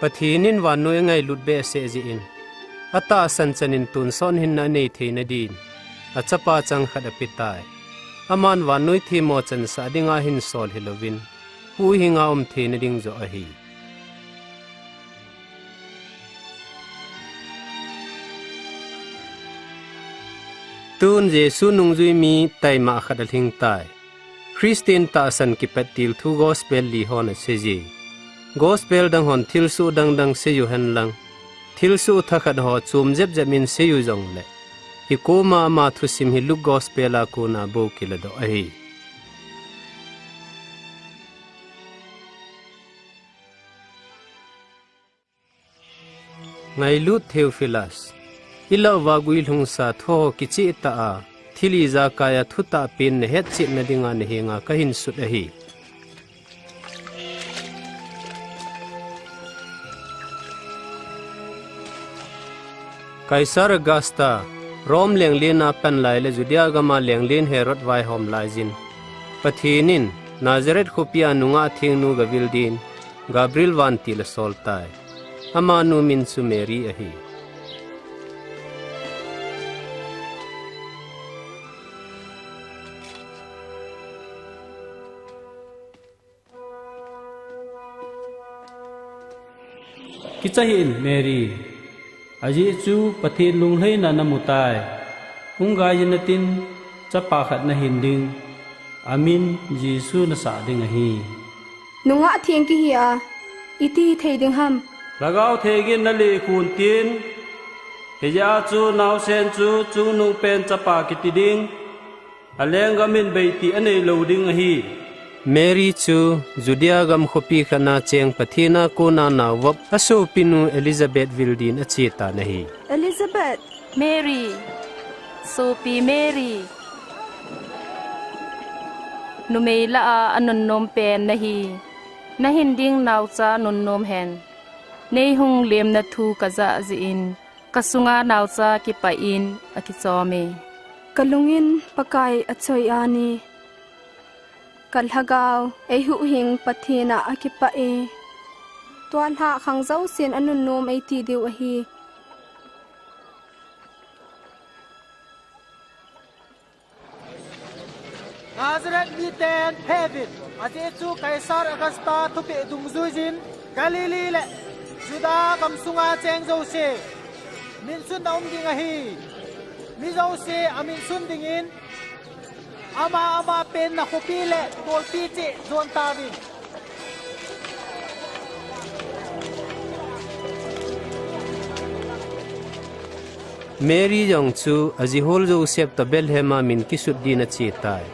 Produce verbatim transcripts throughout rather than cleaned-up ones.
Pathen in vannoi angailut behseh jeh in, atahsan chan in tonsot hinna anei theina din, achapa chang khat apetai. Aman vannoi themmo chansah dinga hinsol hilouvin, huhhinga um theina ding joh ahi. Tun Jesu nungjui mi taima khat alhing tai. Christian tahsan kipat til thu gospel li hon asei ji. Gospel dang hon thilsoh dangdang seiyu henlang, thilsoh thakhat ho chom jepjep in seiyu jongle, hikoma ama thusim hi Luke gospel a kona bou kiladoh ahi. Ngailut Theophilus, ilah uva guilhungsa thuho kichehtah a, thil ijakai a thutah pen nahetchetna dinga nahenga kahinsut ahi. Caesar Augusta, Rome lenglen a pan lai le Judea gama lenglen Herod vaihom laijin, Pathen in Nazareth khopia nungah thengnu gavil din Gabriel vantil asol tai. Amanu min chu Mary ahi. Kicha hih in Mary, ajeh chu Pathen lunglhaina namutai. Hung gaijin natin, chapa khat nahin ding, amin Jesu nasah ding ahi. Nungah theng kihi a, iti hithei ding ham? Lhagao Theng in nalekhu untin, hijeh a chu naosen chu chungnungpen chapa kiti ding, alenggam in beitih aneilou ding ahi. Mary chu Judea gam khopi khatna cheng Pathen a kona naovop asopinu Elizabeth vil din achetan ahi. Elizabeth! Mary! Sopi Mary! Numei lah a anunnom pen nahi. Nahin ding naocha nunnom hen. Neihung lemna thu kajah jeh in, kasunga naocha kipah in akichom e. Kalung in Pakai achoi ani. Kalhagao eihuhhing Pathen a akipah e. Tua lhah khang jousen anunnom eiti diu ahi. Nazareth miten pheuvin, ajeh chu Caesar Augusta thupeh dungjuijin Galilee le Judah gamsunga cheng jouse minsunna um ding ahi. Mi jouse aminsun dingin ama ama penna khopi le kolpi cheh jon tauvin. Mary jong chu ajihol Joseph toh Bethlehem a min kisut din achetai.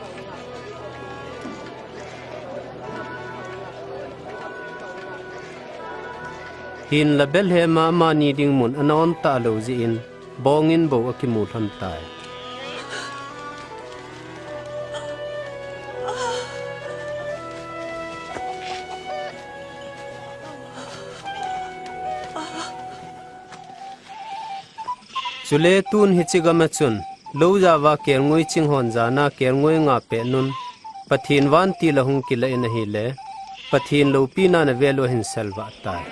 Hinla Bethlehem a amani ding mun ana-on talou jeh in, bongin bou akimu lhon tai. Chule tun hiche gam a chun, loujao va kelngoi ching hon jana kelngoi nga pet nun, Pathen vantil ahung kilah in ahile, Pathen loupina in avel u ahin selvah tai.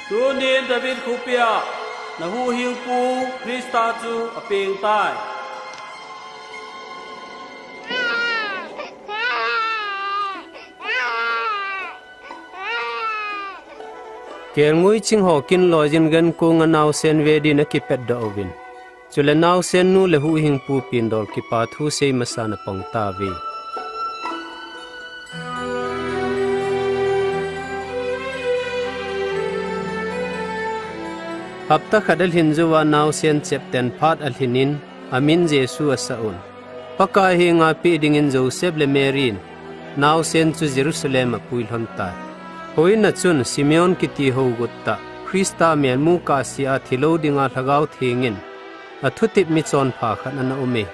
Tunin David khopia nahuhhingpu Christa chu apeng tai. Kelngoi ching ho kin loijin gankonga naosen ve din akipatdoh uvin. Chule naosen nu le huhhingpu pindol kipa thu sei masan apang tauve. Hapta khat alhin jouva naosen chepten phat alhin in amin Jesu asah un. Pakai henga peh dingin Joseph le Mary in naosen chu Jerusalem a pui lhon tai. Houin a chun Simeon kiti hougut tah, Christa melmu kahsea thilou dinga Lhagao Theng in athutep michonpha khat ana um e.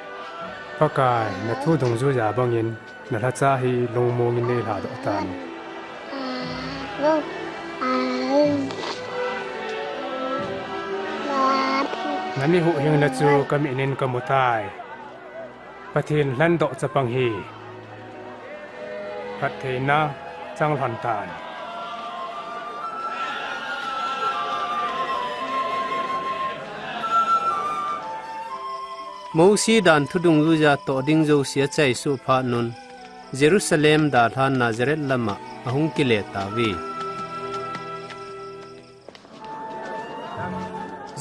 Pakai, nathu dungjuiya bangin nalhacha hi lungmong in neilhadoh tan. Nami huhhingna chu kamit in kamu tai. Pathen lhandoh chapang hi. phattheina chang lhon tan. Mosi dan thu dungjuija toh ding jouse achaisuh phat un, Jerusalem dalhan Nazareth lama ahung kile tauve.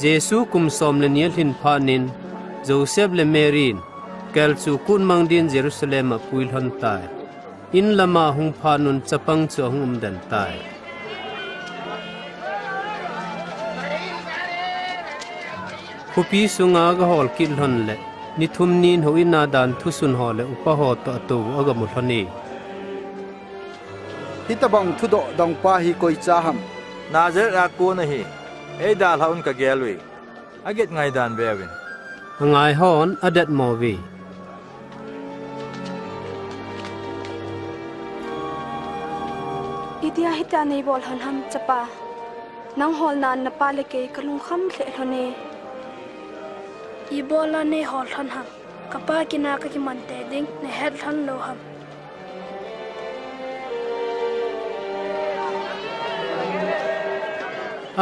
Jesu kum som le ni alhin phat in, Joseph le Mary in kel chu kut mang din Jerusalem a apui lhon tai. In lama ahung phat un chapang chu ahung umden tai. Khopi sunga aga hol kit lhon le, ni thum nin houin a dan thusun ho le upa ho toh atou u aga mu lhon e. Hitobang thudoh dongpa hi koicha ham? Nazareth a kon ahi. Eidalhah un kagel uve. Aget ngaidan veuvin. Angai hon adet mo uve. Idia hitia neibol lhon ham, chapa? Nang holnan napa le kei kalungkham lheh lhon e. Ibola neihol lhon ham? Kapa kin a kakiman tei ding nahet lhon lou ham?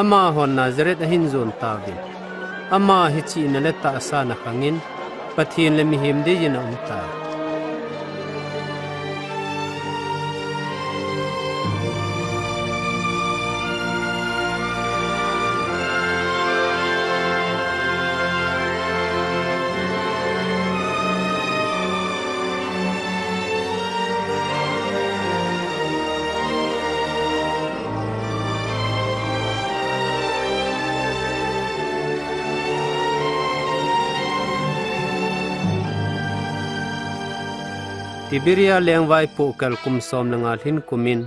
Amahon Nazareth ahin jon tauvin. Ama hi chihna le tahsan akhangin, Pathen le mihem deiyin aum tai. Tiberia lengvaipoh kel kum som le nga lhin kumin,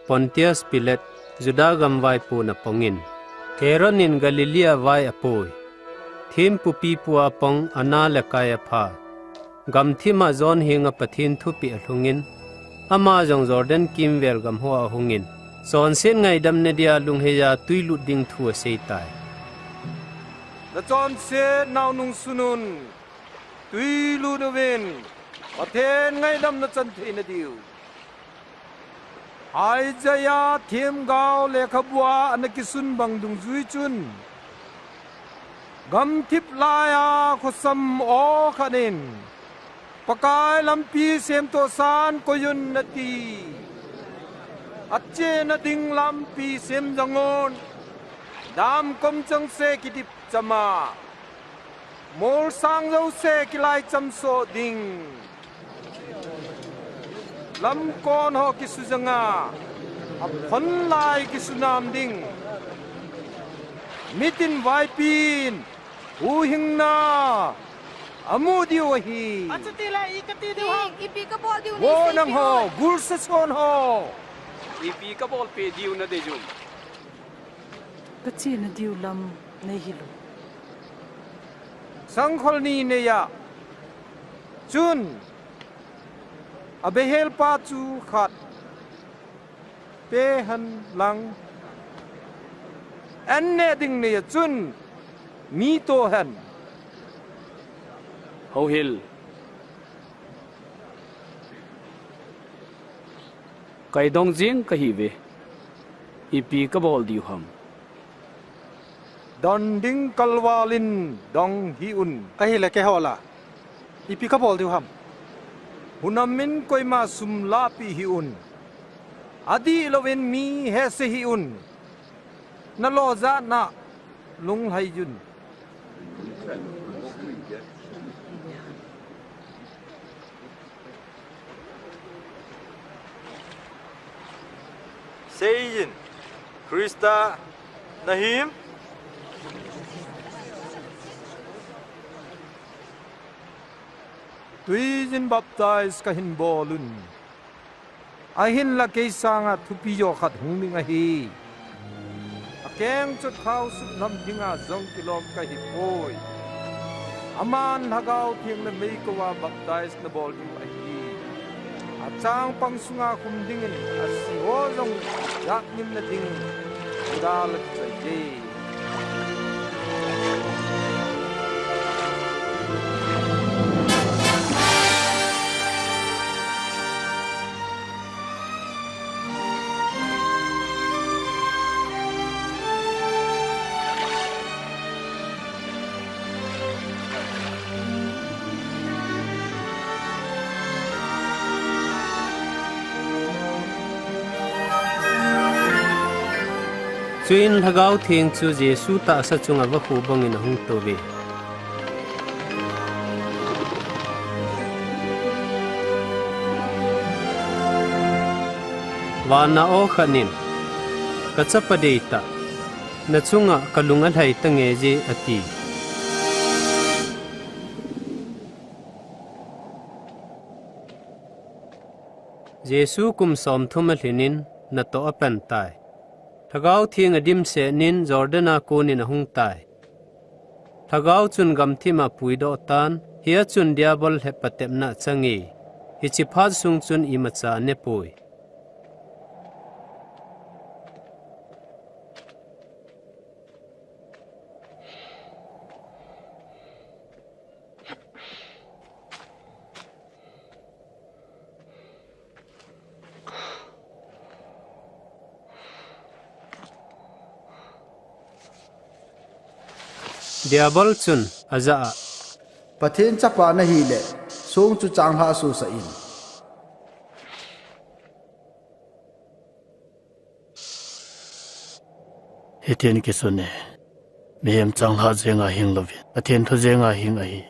Pontius Pilate Juda gam vaipo na pongin, Herod in Galilee vai apoi. Thempu pipu a pong Anna le Kaiapha, gamthim a John henga Pathen thupeh alhungin, ama jong Jordan kimvel gam hoa ahungin, chonset ngaidam nadia lungheija twi lut ding thu asei tai. Nachonset nau nungsun un, twi lut uvin, Pathen ngaidam nachan theina diu. Isaiah themgao lekhabua ana kisun bang dungjui chun, gamthip laiya khosam aw khat in, Pakai lampi semtoh san koiyun nati. Achena ding lampi sem jongun, damkom chengse kidip chama, molsang jouse kilai chamsoh ding. Lamkon ho kisujanga, aphonlai kisunam ding. Mitin vaipin, huhhingna amu diu ahi. Achutile, i kati diu ham? Ipi kabol diu? Vo nangho, gulsason ho. Ipi kabolpeh diu nadei uvem? Kachena diu lam neihil u. Sangkhol ni neiya chun, abehelpa chu khat pehenlang, an neh ding neiya chun mi tohen. Houhil. Kaidong jing kahiuve. Ipi kabol diu ham? Don ding kalvalin dong hih un. Ahile keiho la, ipi kabol diu ham? Hunamin koima sum lahpeh hih un. Adihlouvin mi hehse hih un. Nalo jat na lunglhai un. Seijin, Christa nahim? Tuijin baptize kahin bol un. Ahinla kei sanga thupi jo khat hung ding ahi. Akeng chot khao sutlham dinga jong kilom kahipoi. Aman Lhagao Theng le meikouva baptize nabol diu ahi. Achangpang sunga khum dingin asiho jong jatngimna ding Juda la kichoi e. Chuin Lhagao Theng chu Jesu tahsa chunga vakhu bangin ahung touve. Vanna aw khat in, "Ka chapa deitah, na chunga ka lung alhai tange je," ati. Jesu kum somthum alhinin natoh apan tai. Lhagao Theng adimset in Jordan a konin ahung tai. Lhagao chun gamthima apuidoh tan, hia chun Diabol lhep patepna achange. Hiche phat sung chun imacha anepoi. Diabol chun ajah a, "Pathen chapa nahileh, song chu changlhah sosah in." Hitin kisun e, mihem changlhah jenga hing louvin, Pathen thu jenga hing ahi.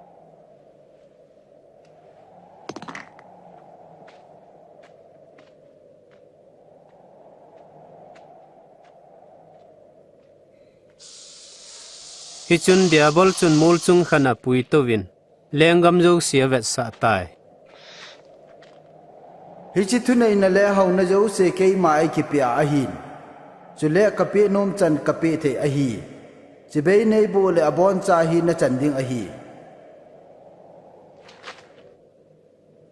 Hichun Diabol chun mol chung khat a apuitouvin, lenggam jouse avetsah tai. Hiche thuneina le hauna jouse keima eikipeh ahin. Chule kapeh nom chan kapeh thei ahi. Chibai neiboh le aboncha hi nachan ding ahi.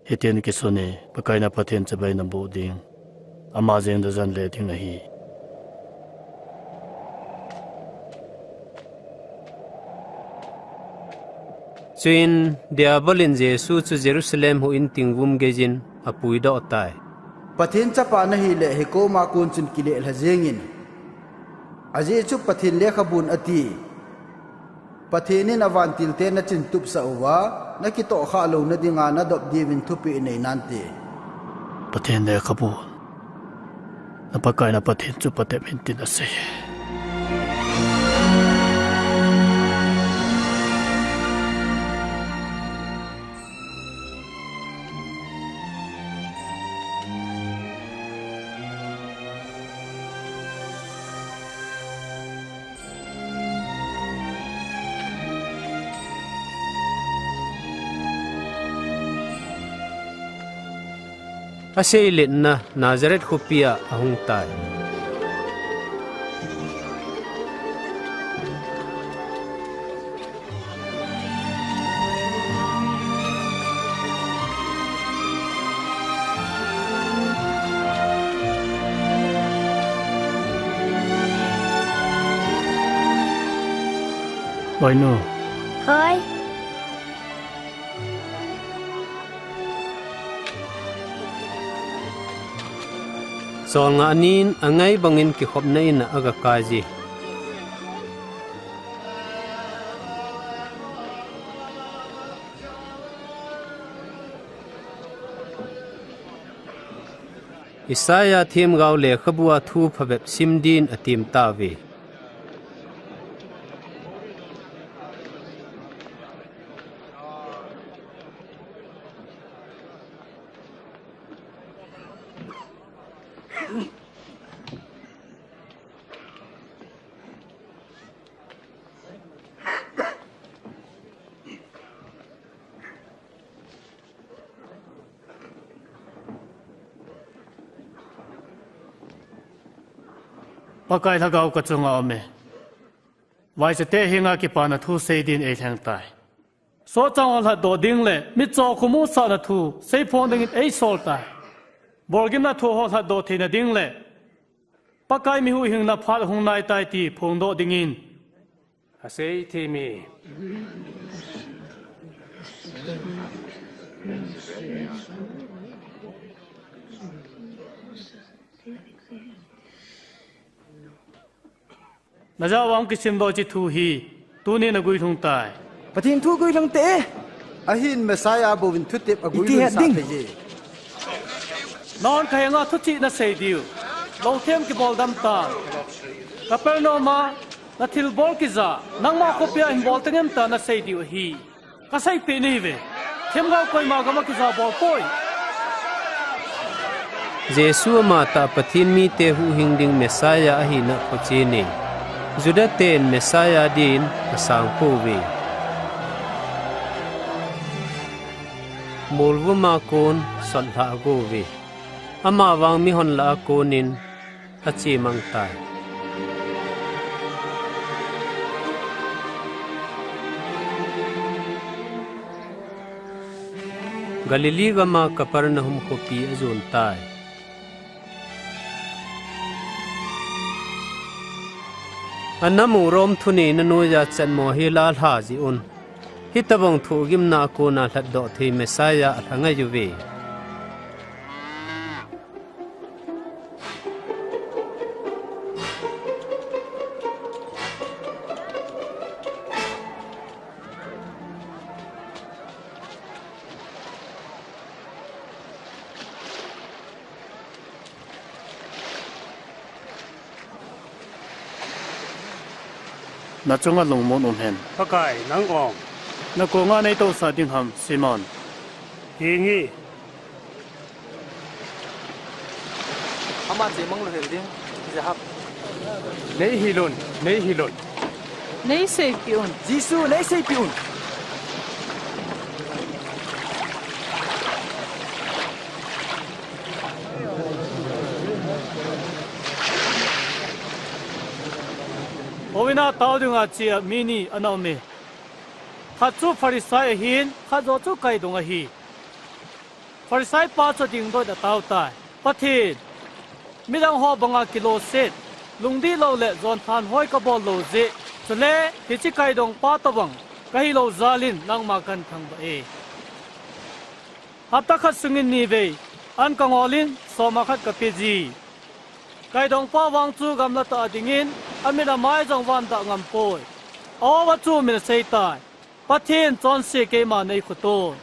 Hitin kisun e, Pakai na Pathen chibai naboh ding, ama jeng najan le ding ahi. Chuin Diabol in Jesu chu Jerusalem huhhing tingvum geiyin apuidoh tai. "Pathen chapa nahileh, hikoma kon chun kilelha jengin. Ajeh chu Pathen lekhabun ati. Pathen in avantilte nachintupsah uva, nakitohkhah louna dinga nadop diuvin thupeh nei nante." Pathen lekhabun, na Pakai na Pathen chu patep in tin asei. Aseiletna Nazareth khopia ahung tai. Boinu. Hoi. Solngah nin angai bangin kikhopna in a agakai ji. Isaiah themgao lekhabua thu phabep sim din atem tauve. Pakai Lhagao kachunga aume. Vaichate henga kipana thu seidin eilheng tai. Sohchang ho lhatdoh ding le mitcho khomusahna thu seiphong dingin eisol tai. Bolgimna thu ho lhatdoh theina ding le Pakai mi huhhingna phat hung naitai ti phongdoh dingin. Asei thei mi. Najah uva hung kisimdoh hiche thu hi tunin naguilhung tai. Pathen thu guilhung te. Ahin Messiah bouvin thutep aguilhung sah thei e. Nahon kahenga thuchih nasei diu. Lou them kibol dam tan. Capernaum a nathilbol kija, nangma khopia hin bol tengem tia nasei diu ahi. Kaseipeh nahiuve. Themgao koima gam a kija bol poi. Jesu amatah Pathen mite huhhing ding Messiah ahina phochen e. Juda ten Messiah din asang pouve. Molvum a kon sotlha agouve. Amavang mihon lah a konin achemang tai. Galilee gam a Capernaum khopi ajon tai. Anam u Rome thuneina noiya chatmo hi la lha jeh un, hitobang thohgimna a kona lhatdoh thei Messiah alha ngai uve. Nachunga lungmon um hen. Pakai, nang ong. Nakonga neitousah ding ham, Simon? Hinge. Ama chemang louhel ding, Jehap. Neihil un, neihil un. Neiseipeh un. Jesu, neiseipeh un. Houin a tao dinga chea mi ni ana um e. Khat chu Pharisai ahin, khat joh chu kaidong ahi. Pharisai pa chu dingdoh in atao tai. Pathen, midang ho banga kiloset, lungdih lou le jonthanhoi kabol lou jeh, chule hiche kaidong pa tobang kahi lou jal in nangma kahin thangvah e. Hapta khat sungin ni vei, an kangol in soma khat kape ji. Kaidong pa vang chu gamla tah a dingin, amit amai jong vang dah ngam poi. A-o a chu min asei tai. Pathen chonse keima nei khuto.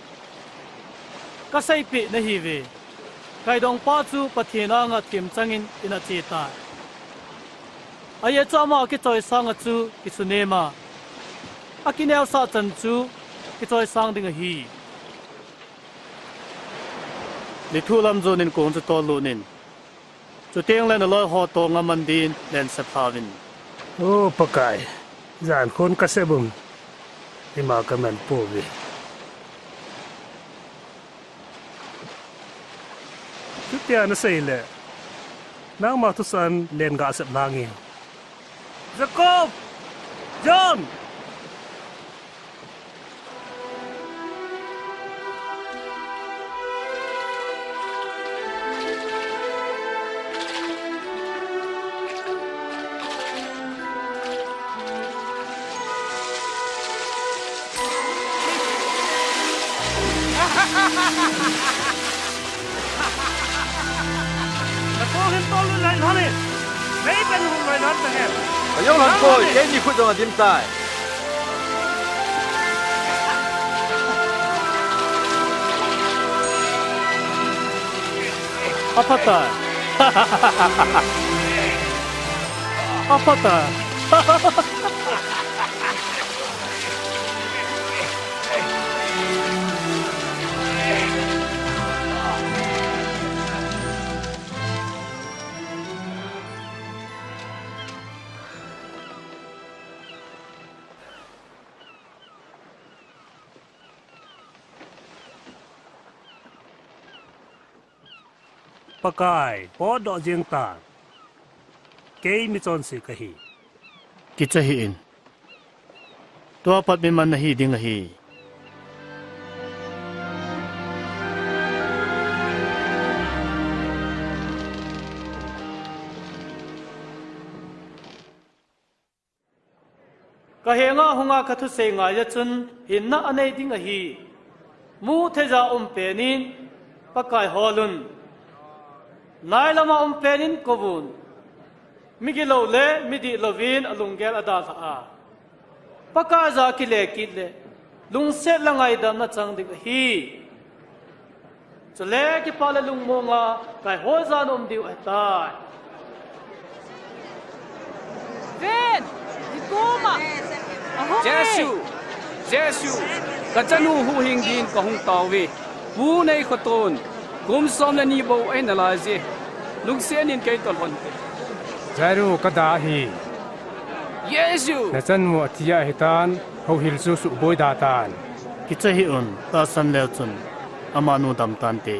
Kaseipeh nahiuve. Kaidong pa chu Pathen anga themchang in, in ache tai. Ajeh chu ama kichoisang a chu kisunem a, akineosah chan chu kichoisang ding ahi. Ni thu lam jon in kong chu tollut in. Chuteng le naloi ho tonga man din lensep lhauvin. O Pakai, jan khun kasep un, ima kaman pouve. Chutia nasei le, nangma thusan len gasep lhange. Jacob! John! Nakong hin tollut lai lhon in. Nei pen hung lai lhon ta hen. Ajong lhon poi, keini khut jong adim tai. Aphatai. Aphatai. Pakai, potdoh jeng tan. Kei michonse kahi. Kicha hih in. Tua pat miman nahi ding ahi. Kahenga hunga kathusei ngaiya chun hinna anei ding ahi. Mutheija um penin Pakai holun. Nailama um penin kouvun. Migilou le midihlouvin alunggel adalhah a, Pakaiya kile kit le lungset le ngaidamna chang ding ahi. Chule kipah le lungmonga kaihoija naum diu ahitai. Ven, i koma. Ahung e. Jesu, Jesu, ka chanu huhhing din ka hung tao ve. Pu nei khoton, kum som le ni bou ahi nalai je. Lungset in kei toh lhon te. Jairo, ka da ahi. Jesu! Na chanu athi ahi tan, houhil chu suboi da tan. Kicha hih un, tahsan leu chun, amanu dam tante.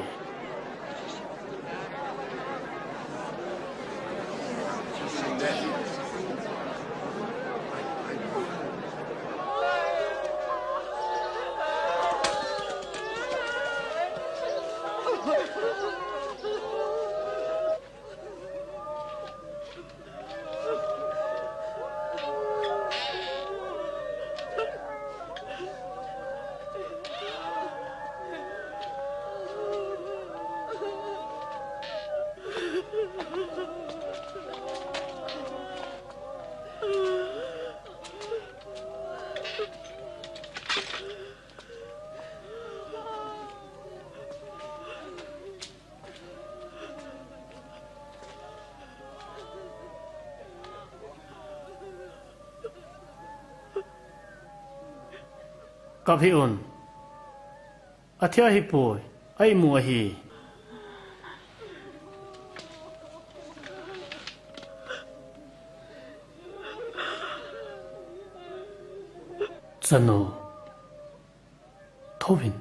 Kap hih un. Athi ahipoi. A imu ahi. Chanu. Thouvin.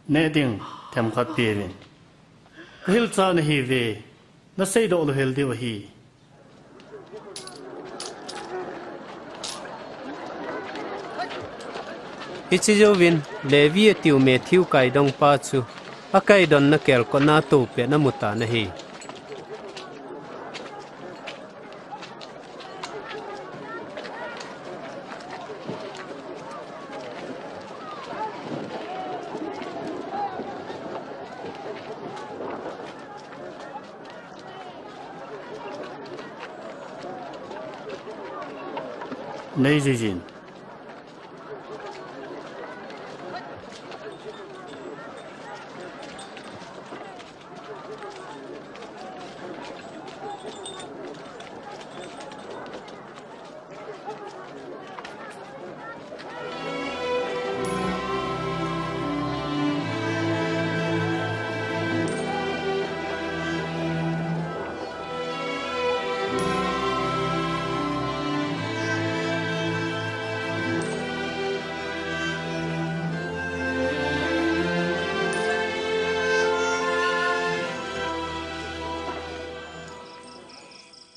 Neh ding, themkhat peuvin. Ka hilcha nahiuve, naseidoh louhel diu ahi. Hiche jouvin, Levi atiu Matthew kaidongpa chu, akaidonna kelkotna toupet amutan ahi. Nei juijin.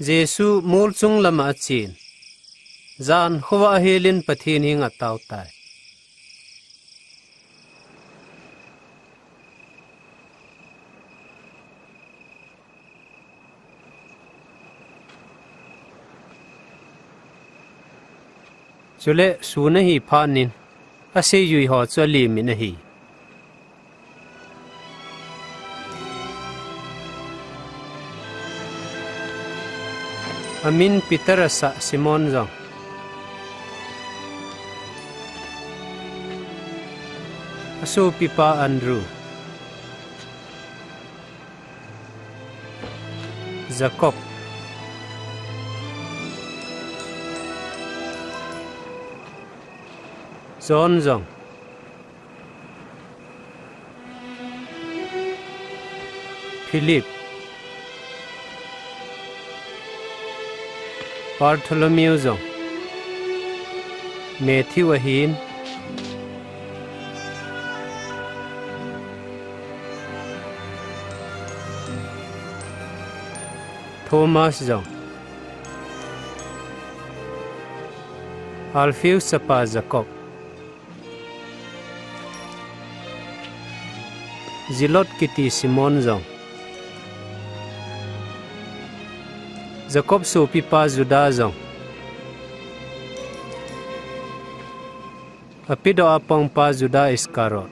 Jesu mol chung lama achen. Jan khovah ahelin Pathen henga atao tai. Chule sun ahi phat in, aseijui ho chu alemin ahi. Amin Peter asah Simon jong, asopipa Andrew, Jacob, John jong, Philip, Bartholomew jong, Matthew ahin, Thomas jong, Alphaeus chapa Jacob, Zealot kiti Simon jong, Jacob sopipa Judah jong, apedoh a pangpa Judah Iscariot.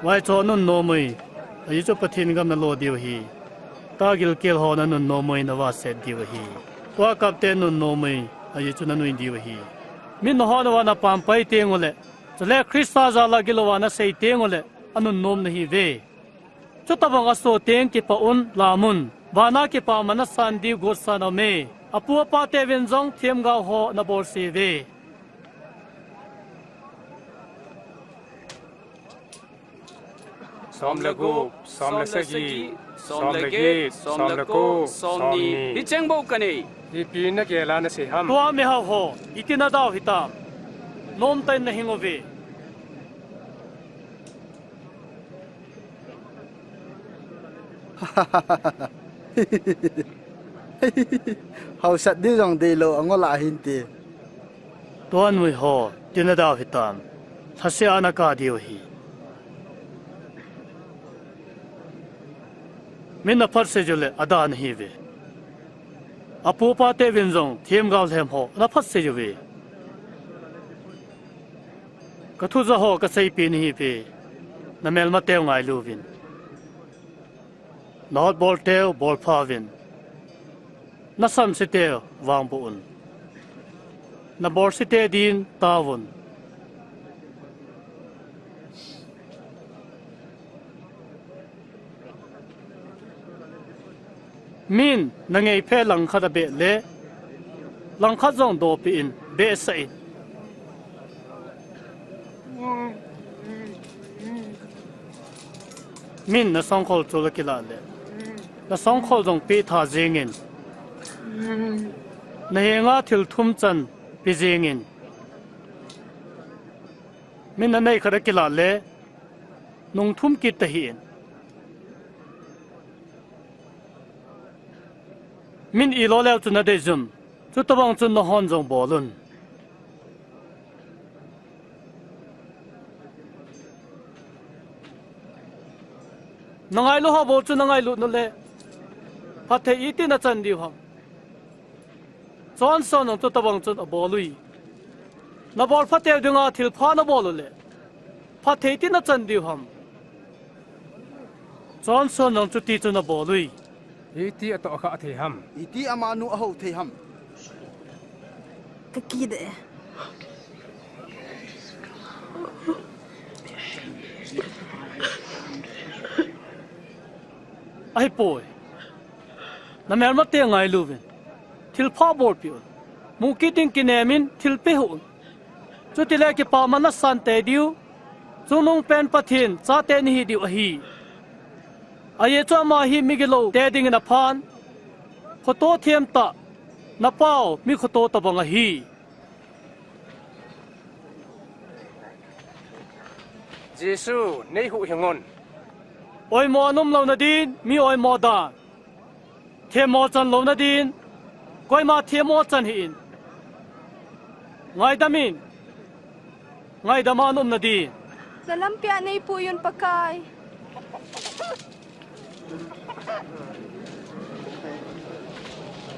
Vaicho nunnom uvin, ajeh chu Pathen gam nalo diu ahi. Tagilkel ho nanunnom uvin, navahset diu ahi. Tua kapte nunnom uvin, ajeh chu nanui diu ahi. Min nahon uva napampai tenguleh, chule Christa jal a gilouva nasei tenguleh, anunnom nahiuve. Chutobang aso teng kipah un, lam un. Vana kipaman nasan diu gotsan aume. Apu apateuvin jong themgao ho nabolseuve. Som le gup, som le sagi, som le get, som le ko, som ni. Hicheng bou kanei. Ipi nagel a nasei ham? Tua mihao ho, iti nadau hitam? Nomtah in nahing uve. Haosat diu jong deilou angol a hinte. Tua nui ho, iti nadau hitam? Lhase a nakap diu ahi. Min naphatsah uleh, adah nahiuve. Apu apateuvin jong, themgao lhem ho, naphatsah uve. Kathu ja ho kaseipeh nahiuve, namelmateu ngailu uvin. Nahotbolteu bolpha uvin. Nasamseteu vangboh un. Nabolsete din taovun. Min nangeiphe langkhat abeh le, langkhat jong dopeh in, behsah in. Min nasongkhol chol akilah le, nasongkhol jong pehtha jengin. Nahenga thil thum chan pe jengin. Min nanei khat akilah le, nung thum kit tahih in. Min ilou leu chun nadei jum. Chutobang chun nahon jong bol un. Nangailu ho bou chu nangailut uleh, phatthei iti nachan diu ham? Johnson jong chutobang chun abol ui. Nabolphateu dinga thilpha nabol uleh, phatthei iti nachan diu ham? Johnson jong chuti chun abol ui. Iti atoh akhah thei ham? Iti amanu ahou thei ham? Kakide. Ahipoi. Namelmate ngailu uvin. Thilpha bolpeh un. Mukit ding kinem in thilpeh hih un. Chutile kipaman nasan tei diu, chungnungpen Pathen chate nahi diu ahi. Ajeh chu ama hi migiloute dingin aphan, khoto themtah, napau mi khoto tobang ahi. Jesu, neihuhhing un. Oimo anomlouna din, mi oimo dan. Themmo chan louna din, koima themmo chan hih in. Ngaidam in, ngaidam a naumna din. Nalampi a neipui un Pakai.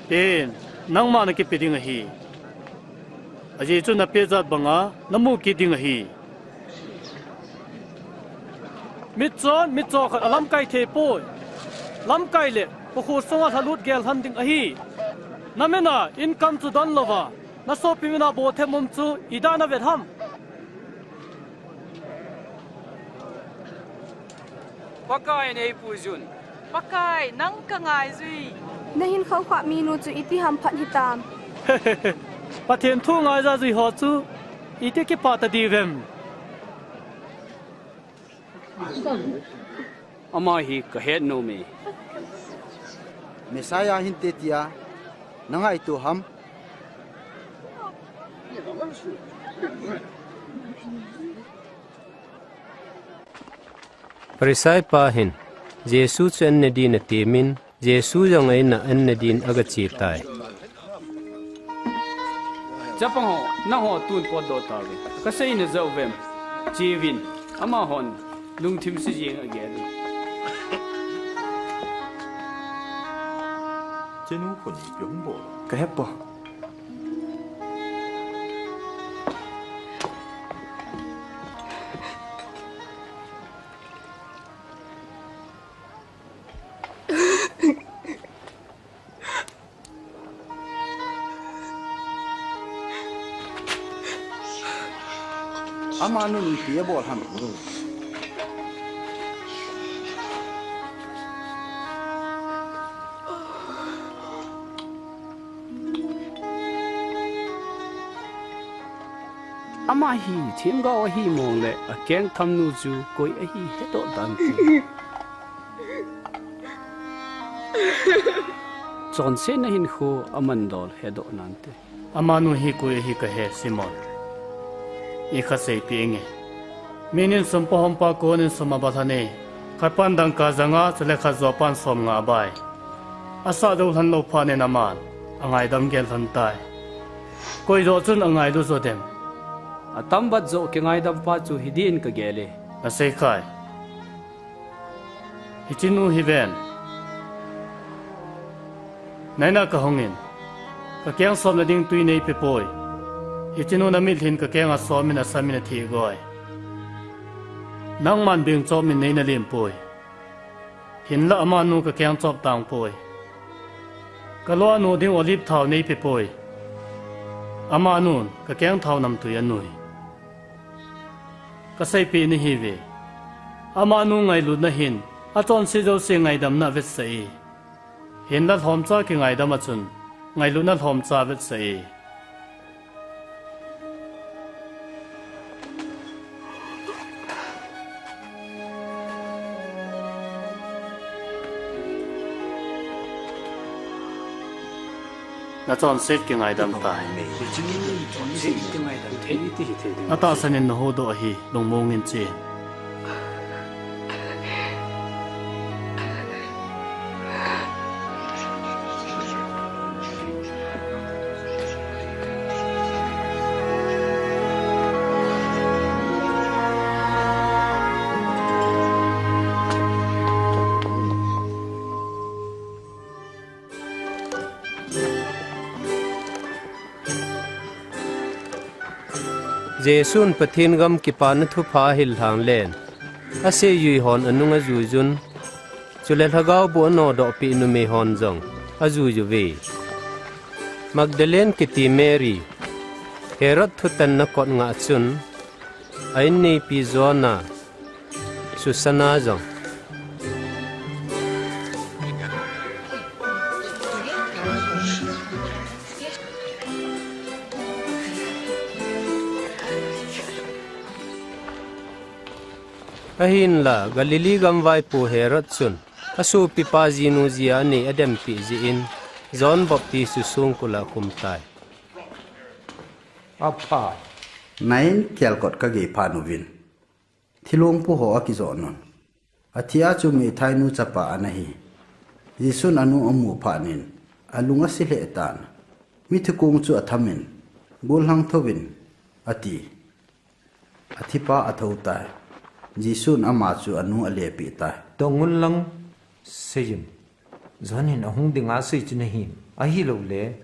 Pen, nangma nakipe ding ahi. Ajeh chu napeh jat banga namu kit ding ahi. Mitchon, mitcho khat alamkai thei poi. Lamkai le, kho sunga lhalut gel lhon ding ahi. Namin a, income chu don louva, nasopi min a boh them um chu, ida navet ham? Pakai, neipui un. Pakai, nang kangai jui. Nahin khoukhah minu chu iti ham phat hitam? Pathen thu ngaija jui ho chu, iti kipah ta diuvem? Ama hi kahet nome. Messiah hinte tia nangaito ham? Pharisai pa hin Jesu chu an ne din atemin, Jesu jong a in a an ne din agache tai. Chapang ho, nangho tun potdoh tauvin. Kasei najah uvem? Cheuvin, amahon lungthim se jeng agel un. Chenu khun ipi hung bol? Kahepoi. Amanun ipi abol ham? Ama hi themgao ahi mong le akeng thamnu chu koi ahi hedoh dante. Chonsetna hinkho amandol hedoh nante. Amanu hi koi ahi kahe, Simon. Ikhat seipeh inge. Minin sumpa hompa konin sum abalhan e. Khatpan dangka janga, chule khat jopan somnga abai. Asah jou lhanlou phat in aman angaidam gel lhon tai. Koi joh chun angailu jo dem? Atambat joh kingaidam pa chu hidin kagel e. Nasei khai. Hichenu hiven. Naina kahungin, kakeng somna ding twi neipepoi. Hichenu namitlhin kakenga somin asamin athigoi. Nangman bengchopin neina lempoi. Hinla amanu kakeng chop tangpoi. Kaloinu ding olive thao neipepoi. Amanun kakeng thao namtwi anui. Kaseipeh nahiuve. Amanu ngailutna hin achonse jouse ngaidamna avetsah e. Hinla lhomcha kingaidam a chun ngailutna lhomcha avetsah e. Nachonset kingaidam tai. Atahsan in nahuhdoh ahi, lungmong in chen. Jesun Pathen gam kipana thupha ahil lhang len, aseijui hon anung ajuijun, chule lhagao boh anodoh peh numei hon jong ajuijuve. Magdalene kiti Mary, Herod thutanna kot ngah chun, a-inneipi Joanna, Susanna jong. Ahinla, Galilee gam vaipo Herod chun, asopipa jinu jia anei adempeh jeh in, John Baptist chu songkul a akhum tai. Apha. Nain kelkot kagei phat uvin. Thilong pu ho akijoh un. Athi a chu meithainu chapa ana hi. Jesun anu amu phat in, alung ase lheh tan. Mithikong chu athamin, gollhang thouvin, ati. Athipa athou tai. Jesun ama chu anu alepeh tai. Dong un lang, seijun. John in ahung dinga asei chu nahim, ahilouleh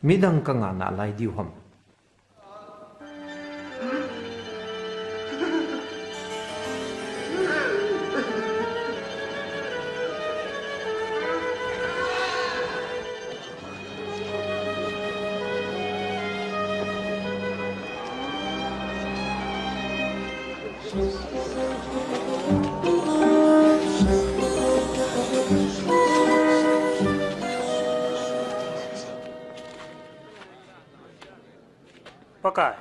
midang kangah nalai diu ham? Pakai.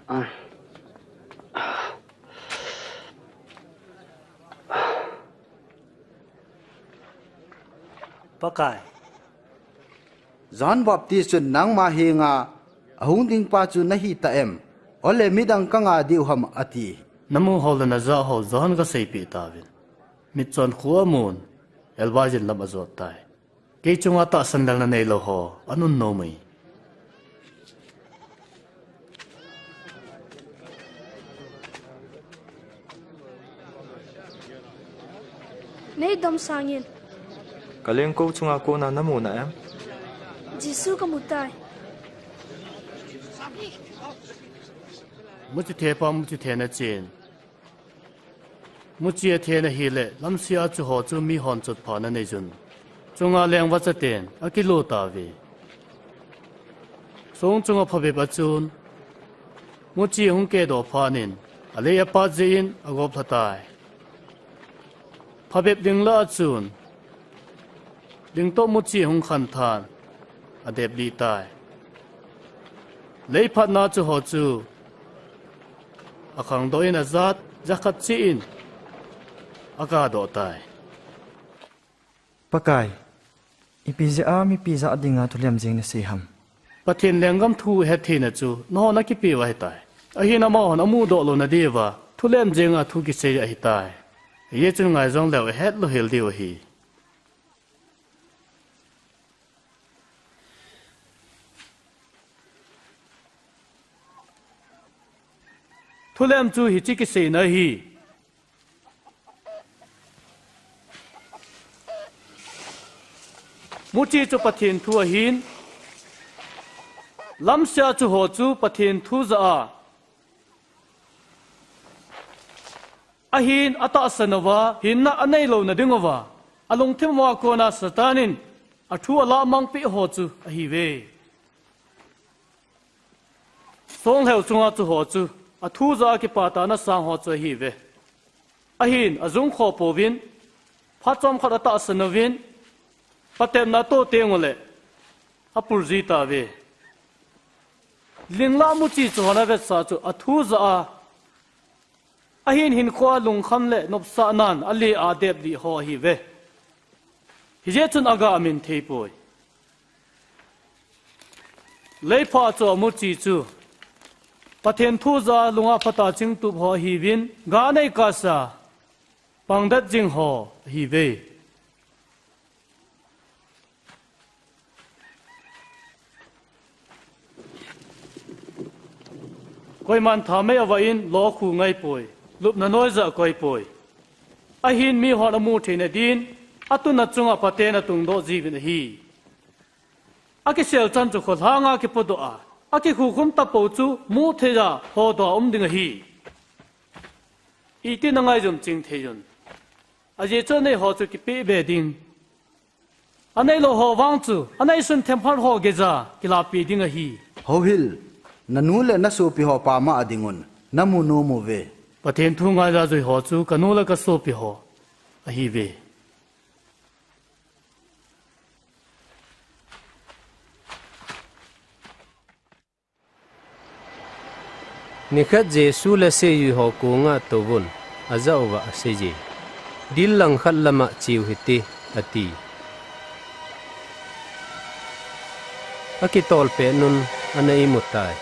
Ah. Pakai. John Baptist chun nangma henga ahung ding pa chu nahi ta em? Ole midang kangah diu ham ati. Namu ho le najah ho John kaseipeh tauvin. Mitchon khu amun, elbaijin lam ajot tai. Kei chunga tahsan lelna neilou ho anun nom e. Nei dom sangin. Kalengkou chunga kona namu na em? Jesu kamu tai. Muchi thepa muchi thena chen. Muchi athe na hile, lamsia chu ho chu mihon chotphana neijun. Chunga lengvacha ten akilu tauve. Song chunga phabep achun, Muchi hung kedoh phat in, alei apat jeh in agop lha tai. Phabep lingla a chun, ling toh muchi hung khan than, adep lih tai. Lei phatna chu ho chu, akhangdoh in ajat, jakhat cheh in, akadoh tai. Pakai, ipi jeh a mipi jah dinga thulem jeng nasei ham? Pathen lenggam thu ihet theina chu, nangho nakipe u ahitai. Ahin amahon amudoh louna diuva, thulem jenga thu kisei ahitai. Hijeh chun ngai jongleu ihet louhel diu ahi. Thulem chu hiche kiseina ahi. Muchi chu Pathen thu ahin, lamsia chu ho chu Pathen thu jah a, ahin atahsan uva, hinna anei louna dinguva, alungthim uva kona Satan in athu alamang peh ho chu ahiuve. Songlheu chunga chu ho chu, athu jah a kipatna asang ho chu ahiuve. Ahin, ajung khoh pouvin, phat chomkhat atahsan uvin, patepna atoh tenguleh, apul ji tauve. Lingla muchi chu hon avetsah chu, athu jah a, ahin hinkhoa lungkham le nopsahnan alei a adep lih ho ahiuve. Hijeh chun aga amin thei poi. Leipha chu amuchi chu, Pathen thu jah a lunga phatah a chingtup ho ahiuvin, ga nei kasa, pangdet jing ho ahiuve. Koiman thamei avah in lou khu ngai poi, lupna noija akoi poi. Ahin mihon amu theina din, atuna chunga phaten atungdoh jiuvin ahi. Akisel chan chu kholhanga kipodoh a, akikhukhum tapou chu muthei a hodoh a um ding ahi. Iti nangaijum ching thei un. Ajeh chu anei ho chu kipeh be ding. Anei lou ho vang chu, anei sun themkhat ho geija kilahpeh ding ahi. Houhil, nanu le nasopi ho pama a dingun, namu nom uve. Pathen thu ngaija jui ho chu kanu le kasopi ho ahiuve. Nikhat Jesu le seijui ho konga touvun, ajah uva aseiye. Dil langkhat lama cheu hite, ati. Akitol pet un ana imu tai.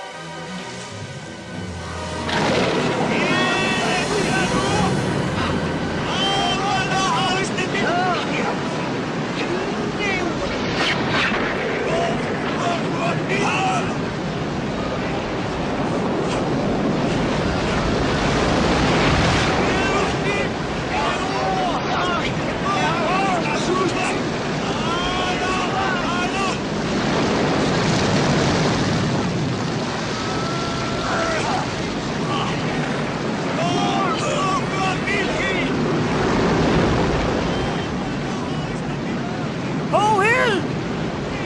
Houhil!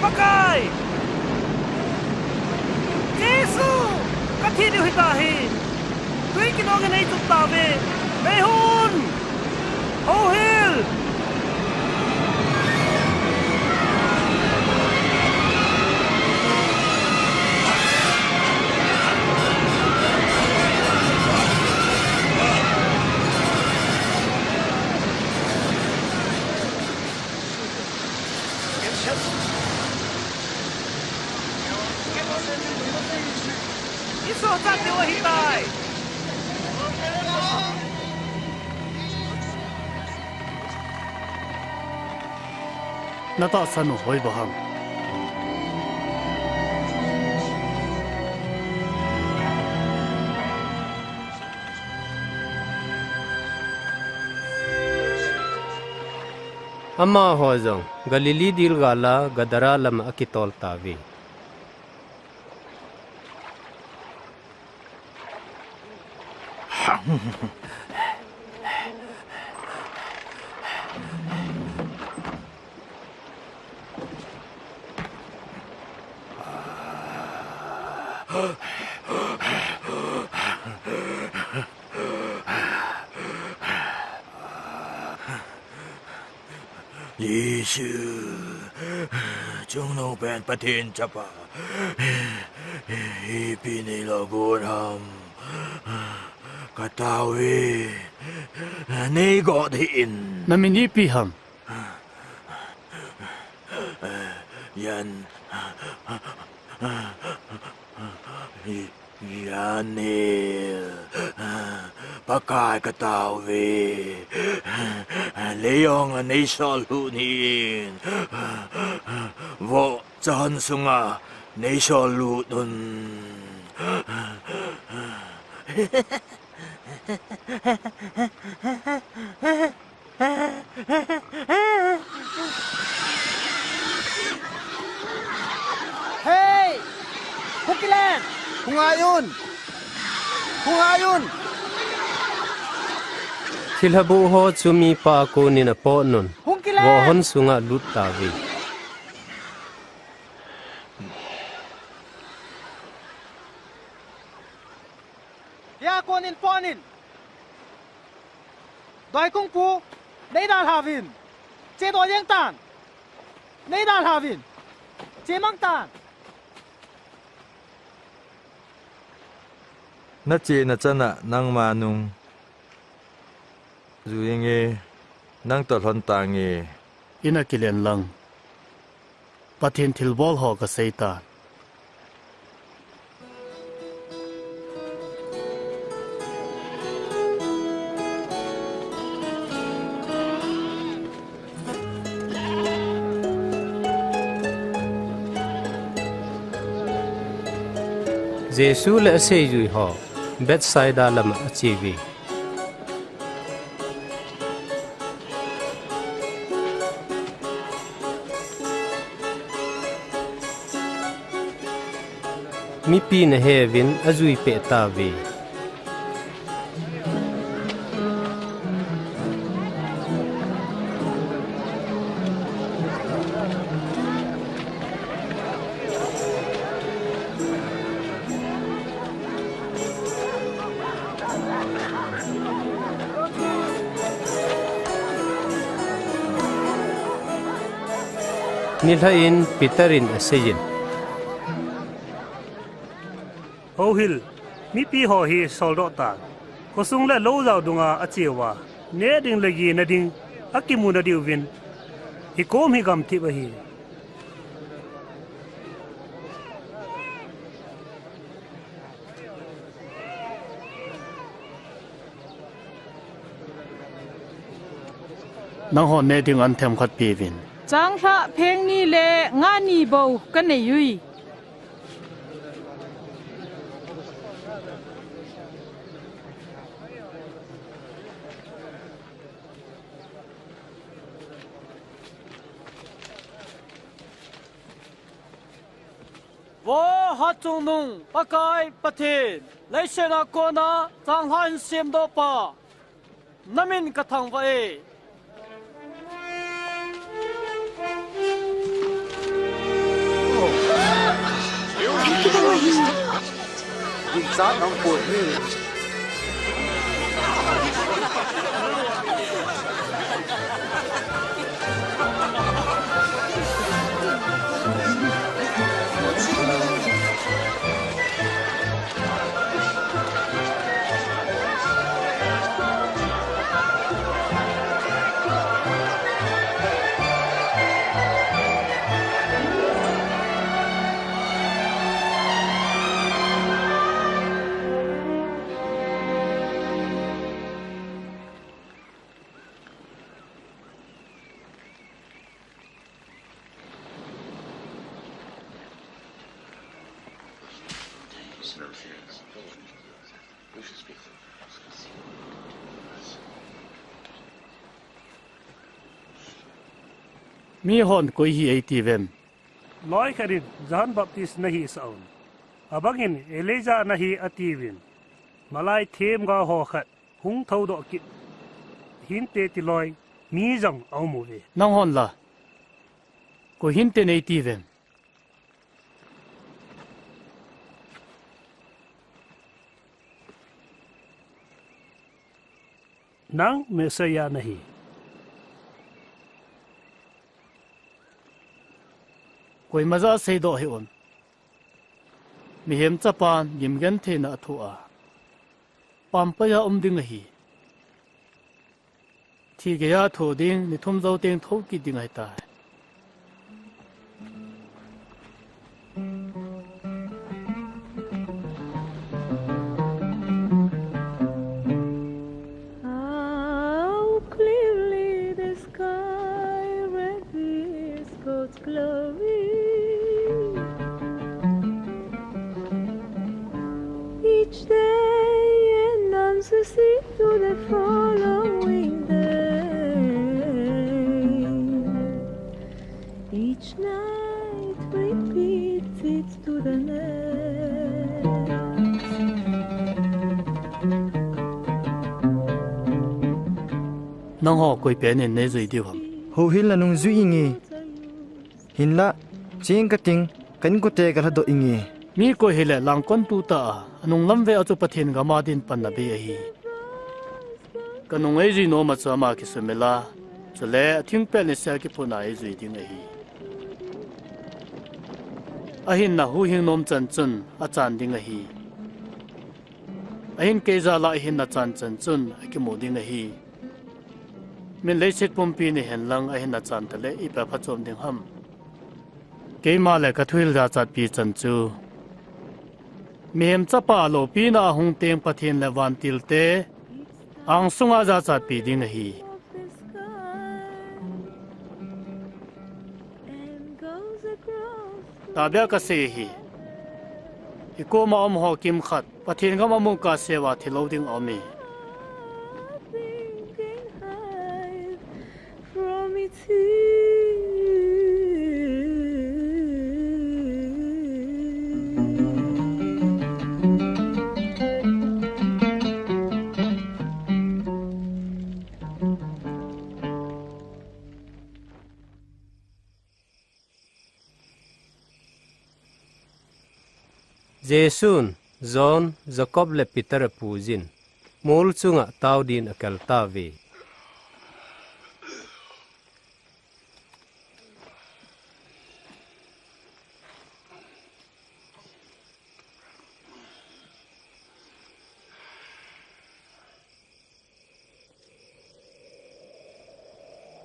Pakai! Jesu! Kathi diu hitahi! Tui kinong in eichup tauve! Meihon! Houhil! Isoh chat diu ahitai. Natahsan u hoiba ham? Amaho jong Galilee dilgala Gadara lama akitol tauve. Jesu, Chungnungpen Pathen Chapa, ipi neilo gon ham? Katao e, neigot hih in. Namin ipi ham? Jan, Jan Hil, Pakai katao e, lei-ong a neisol lut hih in, vohcha hon sunga neisol lut un. Hei! Hung kilen! Hung ngai un! Hung ngai un! Thilha boh ho chu mipa a konin apot un, hung kilen! Voh hon sunga lut tauve. Hia konin pot in. Doi kungpu, nei dalha uvin. Che doi jeng tan. Nei dalha uvin. Che mang tan. Nachena chan a nangma nung jui inge, nang toh lhon tange. In a kilen lang. Pathen thilbol ho kasei tan. Jesu le aseijui ho Bethsaida lam a ache uve. Mipin ahe uvin ajui peh tauve. Nilhah in Peter in aseiyin, Houhil, mipi ho hi soldoh tan, khosung le lou jao dunga ache uva, neh ding le geh na ding akimu na diuvin, hikom hi gamthip ahi. Nanghon neh ding an themkhat peuvin. Changlhah pheng ni le nga ni bou kanei ui. Vo Hatchungnung Pakai Pathen, leiset a kona changlhah hin semdoh pa, namin kathangvah e. Ginchat nang pon hi. Mihon koi hi eitiuvem? Loi khat in John Baptist nahi asah un, abang in Elijah nahi atiuvin, malai themgao ho khat hung thoudoh kit hinte ti loi mi jong aum uve. Nanghon la, koi hinte neitiuvem? Nang Messiah nahi. Koima ja seidoh hih un. Mihem Chapan gimgentheina athoh a, pampai a um ding ahi. Thi geiya thoh ding, ni thum jou teng thou kit ding ahitai. How clearly the sky reveals God's glory. Each day announces it to the following day. Each night repeats it to the next. Nangho koi pen in neijui diu ham? Houhilna nungjui inge. Hinlah, cheng kating, ka inkote kalhadoh inge. Mi koi hile langkon tuta a, anung lam ve a chu Pathen gam a din panna bei ahi. Kanung eijui nom a chu ama kisumil a, chule athingpel nisea kiphutna eijui ding ahi. Ahinna huhhing nom chan chun achan ding ahi. Ahin kei jal a ahinna chan chan chun akimu ding ahi. Min leiset pumpi ni henlang ahinna chan tale ipi phachom ding ham? Keima le kathuhil jachatpi chan chu, Mihem Chapa loupina a hung teng Pathen le vantilte angsunga jachatpi ding ahi. Tahbeh a kasei ahi. Ikoma umho kimkhat Pathen gam amu kahsea thilou ding aume. Jesun John, Jacob le Peter apuijin, mol chunga tao din akaltauve.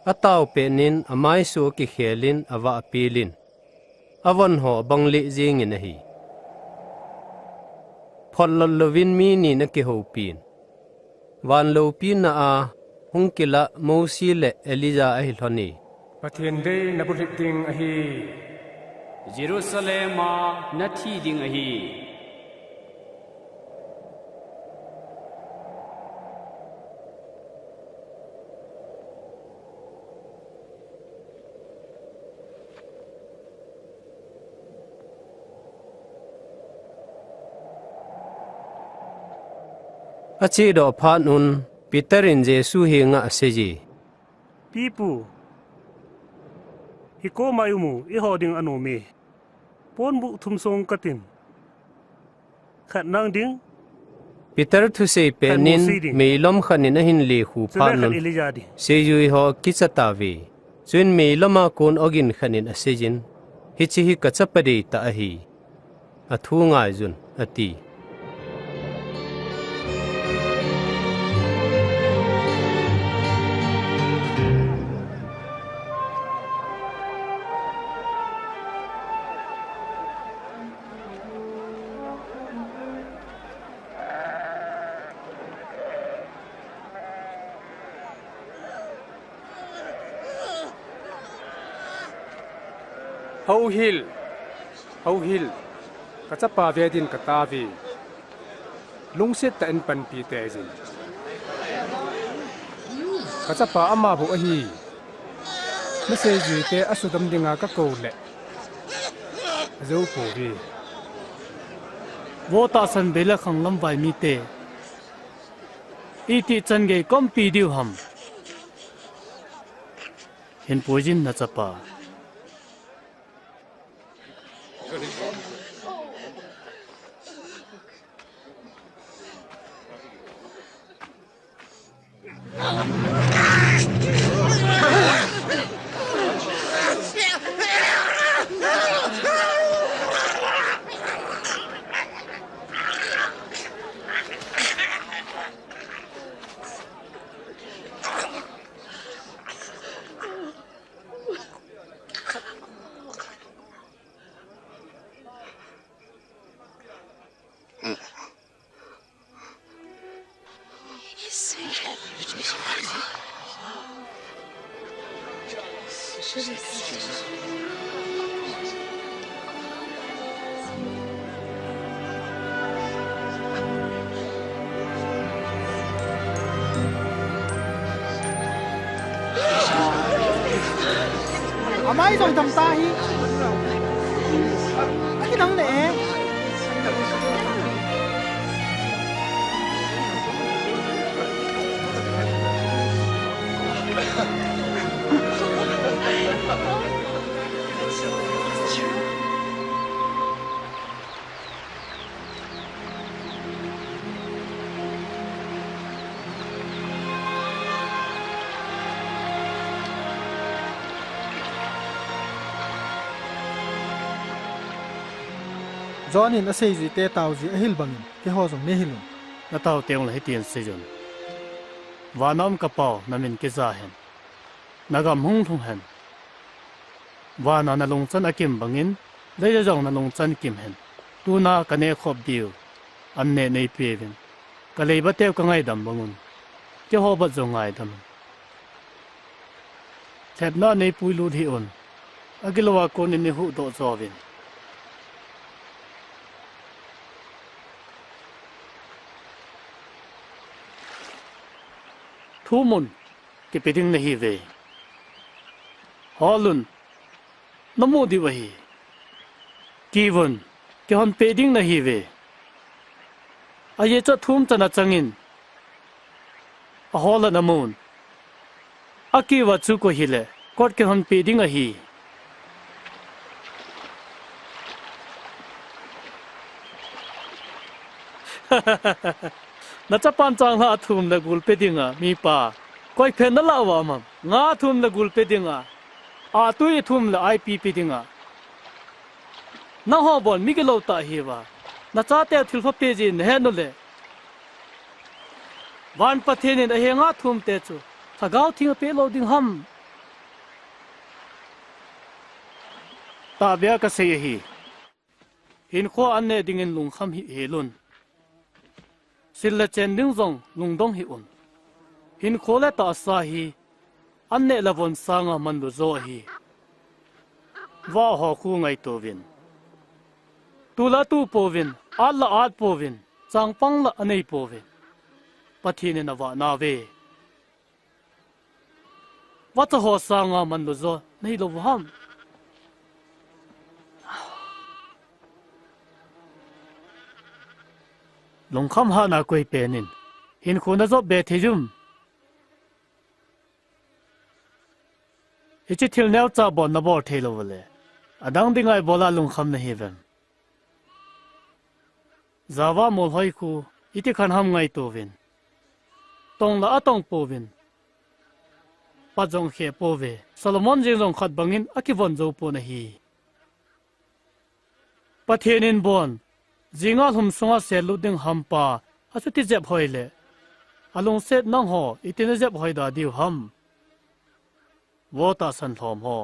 Ataopeh in amaisu akikhelin avahpilin, avonho abanglih jengin ahi. Photlot louvin mi nin akihoupin, van loupina a hung kilah Mosi le Elijah ahi lhone. Pathen dei nabulhit ding ahi. Jerusalem a nathi ding ahi. Achedoh phat un Peter in Jesu henga aseije. Pipu, hikoma iumu, eiho ding anome. Ponbuh thum song katin. Khat nang ding. Peter thusei penin meilom khat in ahin lekhu phat un, seijui ho kicha tauve. Chuin meilom a kon ogin khat in aseijin, hiche hi kachapa deitah ahi. Athu ngaiyun, ati. Houhil, houhil, kachapa ve din katauve. Lungset tah in panpi teijin. Kachapa ama bou ahi. Naseijuite asudam dinga kakou leh ajou pouve. Vo tahsan bei le khanglam vai mite, itih chan gei kaumpi diu ham? Hin puijin nachapa. Amai jong tam ta hi. Aki nang le. John in asei jui te tao ji ahil bangin, keiho jong nei hil un. Na tao teng le hitin sei un. Vana um ka Pau, na min kija hen. Na gam hung lhung hen. Vana na lungchan akim bangin, leiya jong na lungchan kim hen. Tuna ka ne khop diu, an ne nei pe uvin. Ka leiba teu ka ngaidam bang un. Keiho bat jong ngaidam un. Lhepna nei pui lut hih un. Agilou a kon in nei huhdoh jo uvin. Thum un, kipe ding nahi uve. Hol un, na mu diu ahi. Kiu vun, kihon pe ding nahi uve. Ajeh chu thum chan a chang in, ahol a na mun. Akiu va chu koi hile, kot kihon pe ding ahi. Na chapan changlhah a thum le gul pe dinga, mipa. Koi phen na lah uva um am? Nga thum le gul pe dinga. A tui thum le ipi pe dinga. Nangho bon mi gilou tah hiuva. Na chateu thilpha pe jin na he nule. Van Pathen in ahenga thum te chu. Lhagao theng a pe lou ding ham. Tahbeh a ka sei ahi. Hinkho an neh dingin lungkham hih hel un. Sil le chen ding jong lungdong hih un. Hinkho le tahsa hi an neh le von sanga manlu jo ahi. Vah ho khu ngaito uvin. Tu la tu pouvin, at la at pouvin, changpang la anei pouvin. Pathen in avah nauve. Vacha ho sanga manlu jo nei lou u ham? Lungkham hatna koi pen in hinkho na jop be thei uvem? Hiche thil neocha bon na bol thei lou u le, adang dinga i bol a lungkham nahi uvem? Java molhoi khu iti khan ham ngaito uvin. Tong la atong pouvin. Pat jong khe pouve. Solomon jeng jong khat bangin akivon jou pon ahi. Pathen in bon, jinga lhum sunga sellut ding hampa, achuti jep hoi le. Alungset nangho, iti na jep hoi da diu ham? Vo tahsan lhom ho.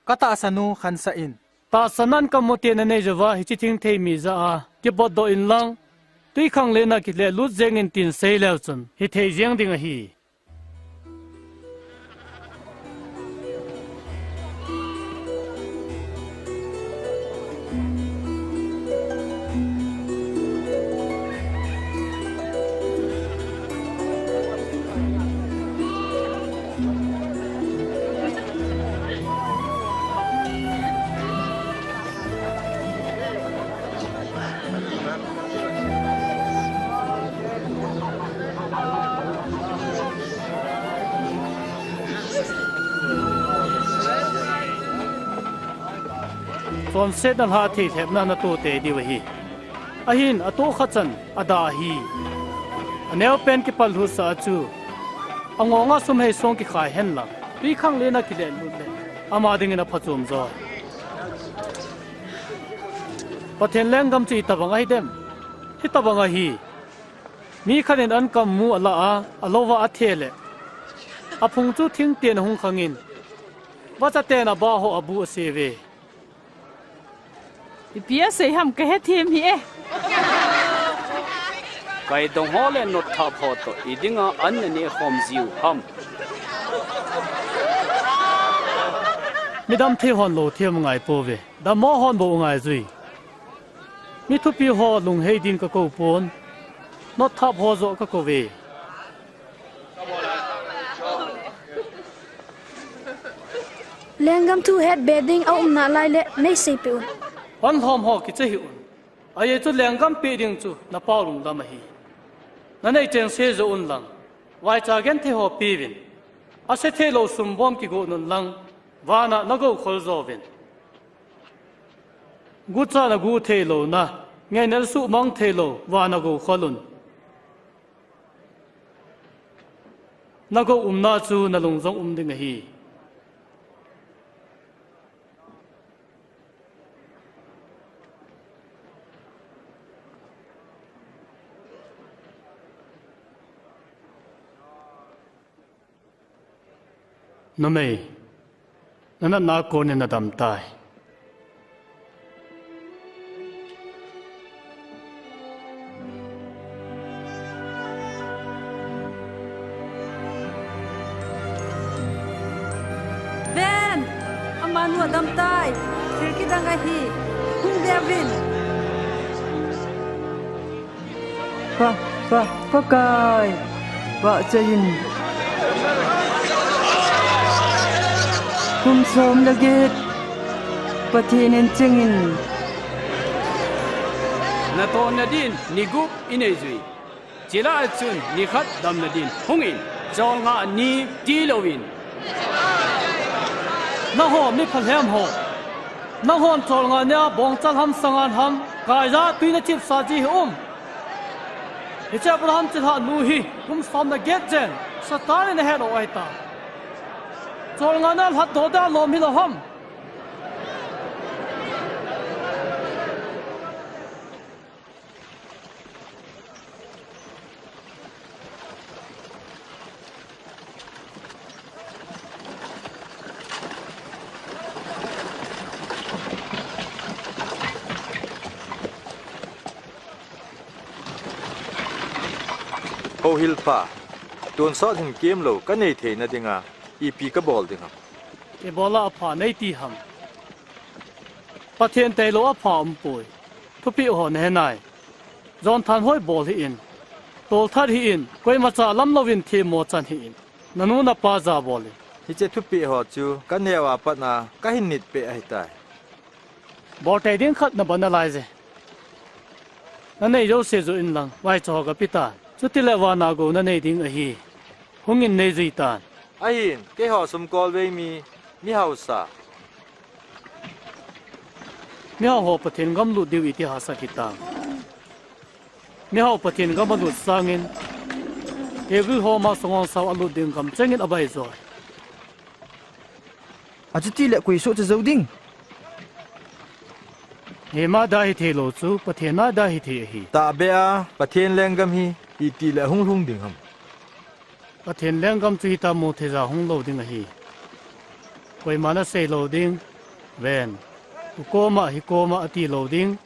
Ka tahsan u khansah in. Tahsan an kamu te na nei jouva hiche thingthei mi jah a kibotdoh in lang. Twikhanglen a kile lut jeng in tin sei leu chun hithei jeng ding ahi. Chonsetna lhah thei lhepna na to tei diu ahi. Ahin, atoh khat chan, ada ahi. Aneo pen kipal lhutsah a chu. Angonga sum hei song kikhai hen lang. Twikhanglen a kile lut le. Ama dingin aphachom jo. Pathen lenggam chu itobang ahi dem. Hitobang ahi. Mi khat in an kam mu ala a, alou va athe le. Aphung chu thingten ahung khangin. Vacha ten abah ho abu ase ve. Ipi asei ham ka hethem hih e. Kaidong ho le notthap ho toh, idinga an naneh khom jiu ham. Midam thei hon lou them ngai pouve. Dammo hon bou ngai jui. Mi thupi ho lunghei din ka kou pon. Notthap ho joh ka kou ve. Lenggam thu het be ding a um nalai le nei seipeh un. Hon lhom ho kicha hih un. Ajeh chu lenggam peh ding chu na pau lungdam ahi. Na nei cheng se joh un lang, vaicha genthei ho peuvin. Ase thei lou sumbom kigon un lang, vana na gou khol jouvin. Gucha na gu thei louna, ngaina suhmang thei lou, vana gou khol un. Na gou umna chu na lung jong um ding ahi. Numei, na natna kon in na dam tai. Ven, amanu adam tai, thil kidang ahi, hung ve uvin. Pa, Pa, Pakai, vahchoi in. Kum som le get, Pathen in cheng in. Na tonna din ni gup i nei jui. Chule achun ni khat damna din hung in, cholngah ni tilou in. Nangho mi phalhem ho. Nanghon cholngah nia bongchal ham sangan ham, kaija tui na chipsah ji hi um. Hiche Abraham chilhah nu hi kum som le get jen, Satan in ahet u ahitai. Cholngah nia lhatdoh dia lom hilou ham. Houhil pa, tonsot hin kemlou ka nei theina dinga ipi ka bol ding ham? Ibol a apha nei ti ham? Pathen tailou apha umpoi. Thupeh ho nahe nai. Jonthanhoi bol hih in. Tolthat hih in. Koimacha lam louvin themmo chan hih in. Nanu napa jabol in. Hiche thupeh ho chu kaneo a pat a kahin nit peh ahitai. Bol tei ding khat nabol nalai je. Nanei jouse joh in lang, vaicha ho gape tan. Chutile vana gou nanei ding ahi. Hung in nei jui tan. Ahin, keiho sumkolvei mi, mi hausa. Mihao ho Pathen gam lut diu iti hahsat hitam. Mihao Pathen gam alut sangin, Hebrew ho masa ngonsau alut ding gam chengin abai joi. Achutile koi sohcha jou ding? Eima da hithei lou chu, Pathen a da hithei ahi. Tahbeh a, Pathen lenggam hi, itile hung lhung ding ham? Pathen lenggam chu hitia mutheija hung lou ding ahi. Koiman asei lou ding, ven, hukoma, hikoma ati lou ding.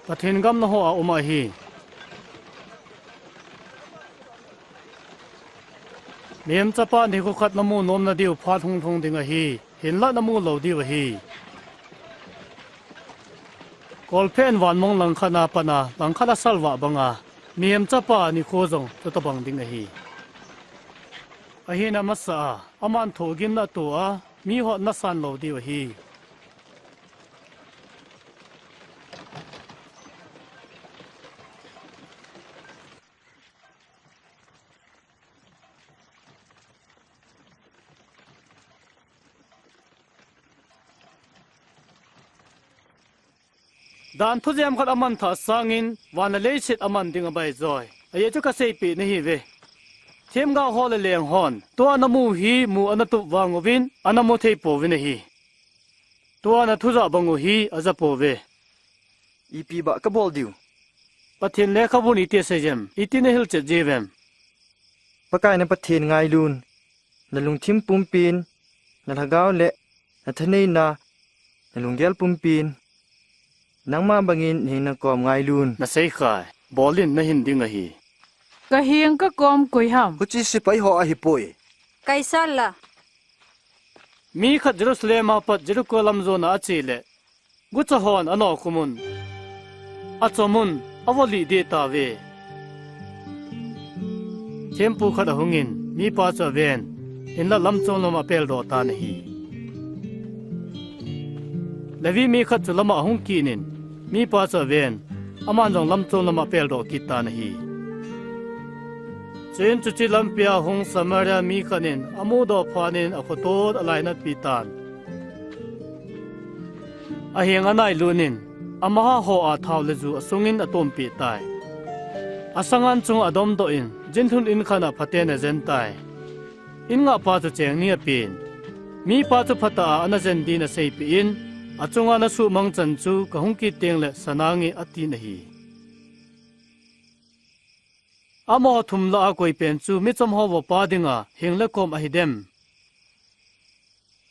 Pathen gam naho a um ahi. Mihem chapa nikho khat namu nom nadiu phat hung lhung ding ahi. Hinla namu lou diu ahi. Kolphe in vanmong langkhat a pat a, langkhat asalvah banga, mihem chapa nikho jong chutobang ding ahi. Ahin amasa a, aman thohgimna atoh a, mihon nasan lou diu ahi. Dan thujem khat aman thah sangin, van le leiset aman ding abai joi. Ajeh chu kaseipeh nahiuve. Themgao ho le leng hon, tua namu hi mu anatup vang uvin, anamu thei pouvin ahi. Tua nathu jah bang u hi aja pouve. Ipi bah kabol diu? Pathen lekhabun iti asei jem, iti nahilchet jiuvem? Pakai na Pathen ngailun, nalungthim pumpin, nalhagao le nathaneina, nalunggel pumpin, nangma bangin nahinna kom ngailun. Nasei khai, bol in nahin ding ahi. Kaheng kakom koi ham? Huche sepai ho ahipoi. Kaisar la. Mi khat Jerusalem a pat Jericho lam jona ache le, gucha hon anokhum un, achom un, avo lih deh tauve. Thempu khat ahungin, mipa chu aven, hinlah lamchom lam apeldoh tan ahi. Levi mi khat chu lam'a ahung kit in, mipa chu aven, aman jong lamchom lam'a apeldoh kit tan ahi. Chuin chuche lampia hung Samaria mi khat in amudoh phat in akhoto alainatpi tan. Aheng anailut in, amaho a thao le ju asungin atompeh tai. Asangan chunga adomdoh in, jinlhun in khat'a phaten ajen tai. In ngahpa chu cheng ni apen. Mipa chu phatah a ana jen din aseipeh in, achunga nasuhmang chan chu kahung kit tengle sa nange atin ahi. Amaho thum lah'a koipen chu michomho vohpa dinga heng le kom ahidem?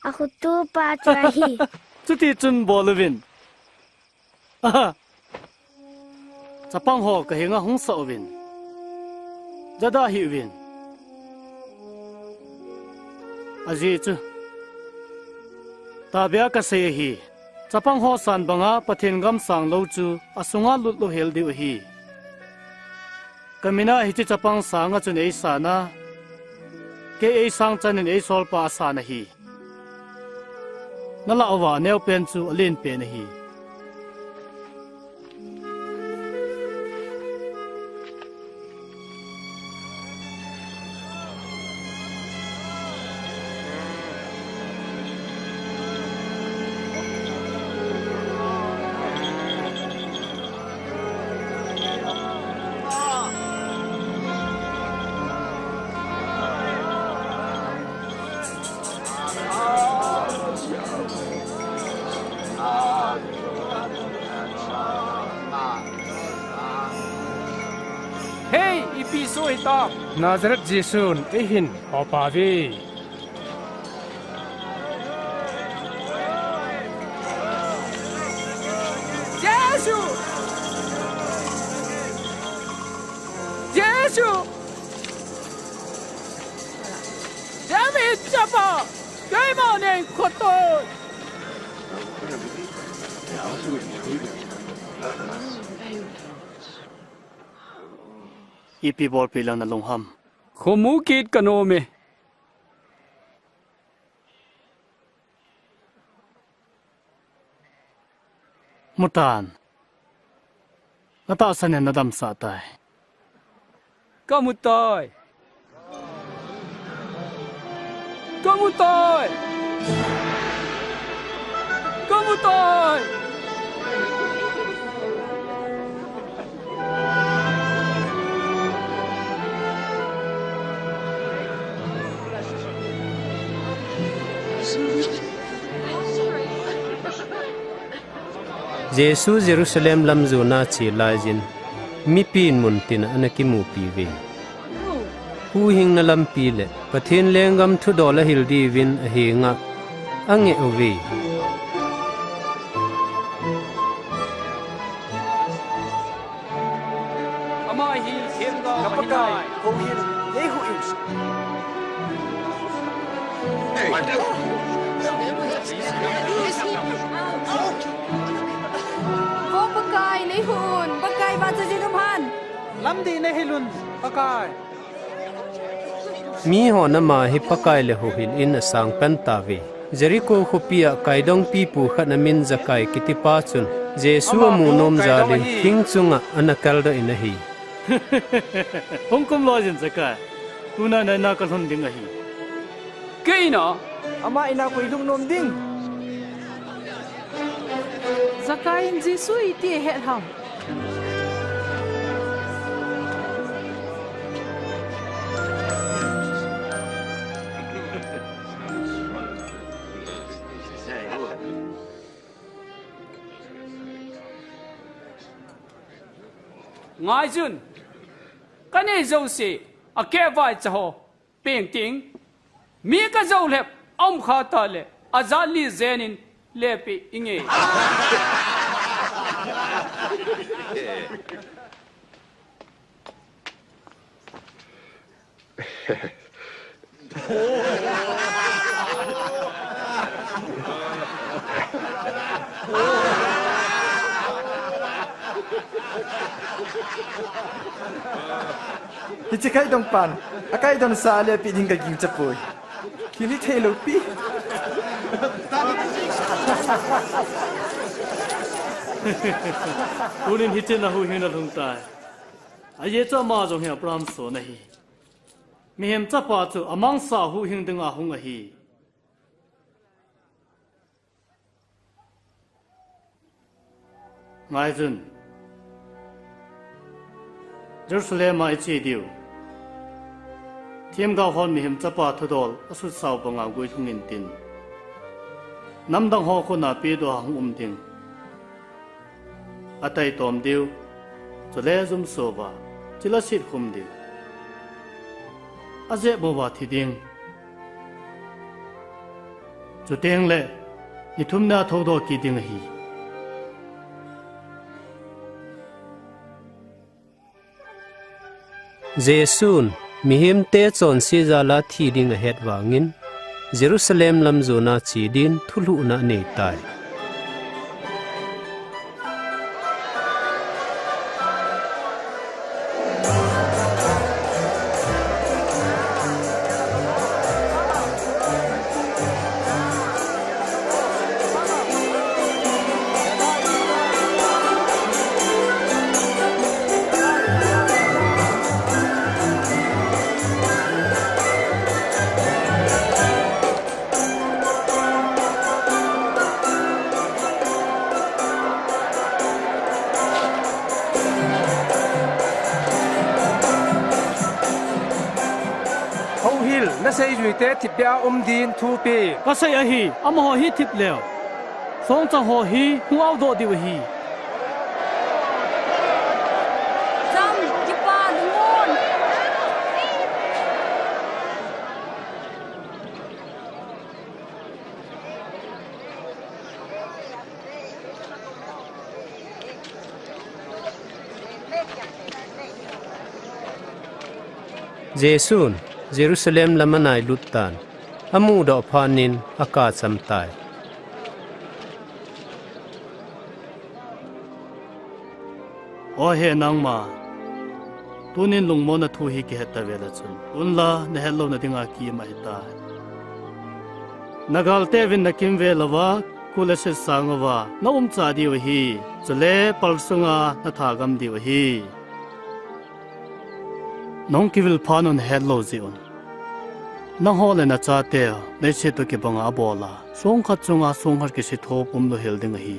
Akhotopa chu ahi. Chuti chun bol uvin. Aha. Chapangho kahenga hung sah uvin. Jada hih uvin. Ajeh chu, tahbeh a kasei ahi. Chapangho san banga Pathen gam sanglou chu asunga lut louhel diu ahi. Kamin'a hiche chapang sanga chun eisan a, kei eisang chan in eisolpa asan ahi. Nalah uva aneopen chu alenpen ahi. Hei, ipi soh hitam? Nazareth Jesun eihin hopauve. Jesu! Jesu! David chapa, keima neng khoto. Ipi bolpi lang nalung ham? Khomu kit kanom e. Mutan. Natahsan in nadamsah tai. Kamutai. Kamutai. Kamutai. Jesu Jerusalem lam jona ache laiyin, mipin muntina ana kimupiuve. Huhhingna lampi le Pathen lenggam thudol ahil diuvin ahenga angeh uve. Ama hi themgao ahi tai. Houhil, neihuh in. Vo Pakai, neihuh un. Pakai, vangchajin umhen. Lamdih nahil un, Pakai. Mihon ama hi Pakai le houhil in asangpen tauve. Jericho khopia kaidong pipu khat amin Zakai kitipa chun Jesu amu nom jalin thing chunga ana kaldoh in ahi. Hung kum loiyin Zakai. Tuna nai ina kalhun ding ahi. Kei ina? Ama ina koi lhung nom ding? Zakai in Jesu iti ahet ham? Ngaiyun, kanei jouse, akeh vaicha ho, peng ting, mi kajou lhep, aum kha tale, ajat li jenin, lepeh inge. Hiche kaidong pan, akaidong sa le pi ding kaging chapoi. Kini thei lo pi. Tunin hiche na huhhing na lhung tai. Ajeh chu ama jong hi Abraham son ahi. Mihem chapa chu amangsa huhhing dinga hung ahi. Ngaijun. Jerusalem a iche diu. Themgao hon mihem chapa thudol asutsau banga guilhung intin. Namdang ho khut a pedoh a hung um ding. Ataitom diu, chule jumso uva, chule sitkhum diu. Ajep uva thi ding. Chuteng le, ni thum nia thoudoh kit ding ahi. Jesun, mihemte chonse jal a thi ding ahet vangin, Jerusalem lam jona che din thulhuhna anei tai. Houhil, naseijuite thipbeh a um din thu pe. Kasei ahi, amaho hi thip leu. Songchang ho hi hung aodoh diu ahi. Cham, kipa, lungmon. Jesun Jerusalem lam anailut tan, amudoh phat in akap cham tai. O he nangma, tunin lungmonna thu hi kihet tave le chun, tunla nahet louna dinga kiim ahitai. Nagalte uvin nakimvel uva, kul le set sang uva, naumcha diu ahi, chule pal sunga nathagam diu ahi. Nahung kivil phat un het lou jeh un, nangho le nachateu, leiset u kibanga abol a, songkhat chunga songkhat kisithop umlou hel ding ahi.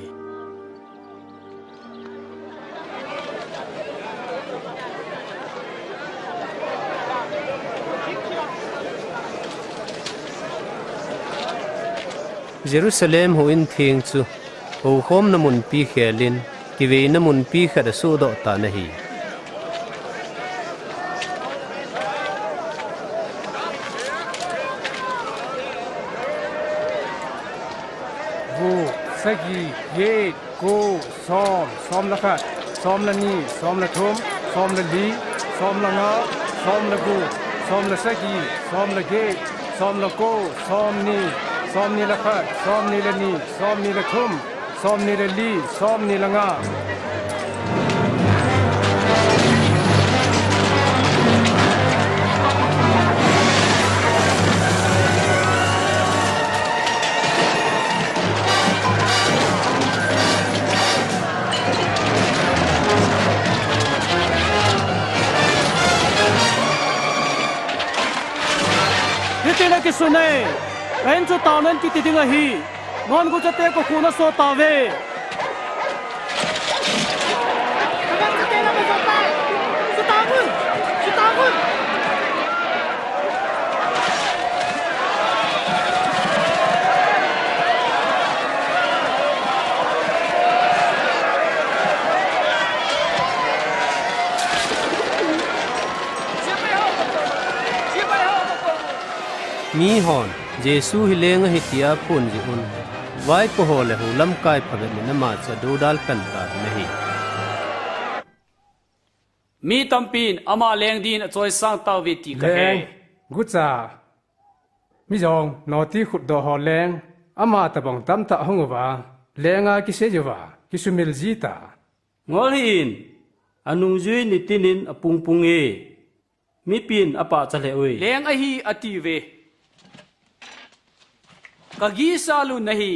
Jerusalem houin theng chu, houkhomna munpi khelin, kiveina munpi khat asohdoh tan ahi. Gup, sagi, get, ko, som, som le khat, som le ni, som le thum, som le li, som le nga, som le gup, som le sagi, som le get, som le ko, som ni, som ni le khat, som ni le ni, som ni le thum, som ni le li, som ni le nga. Hitin akisun e, kahin chu taonan kiti ding ahi. Nongu chate kakhut naso tauve. Mihon, Jesu hi leng ahi tia aphon jeh un, vaipo ho le hou lamkai phabep in ama chu adoudal pan tan ahi. Mi tampin ama leng din achoisang tauve ti kahe. Leng, gucha, mijong, noti khutdoh ho leng, ama tabang tamtah hung uva, lenga kisei uva, kisumil jita. Ngol hih in, Anungjui nitinin apungpung e, mipin apahcha lheh uve. Leng ahi atiuve. Kagisa lhun ahi.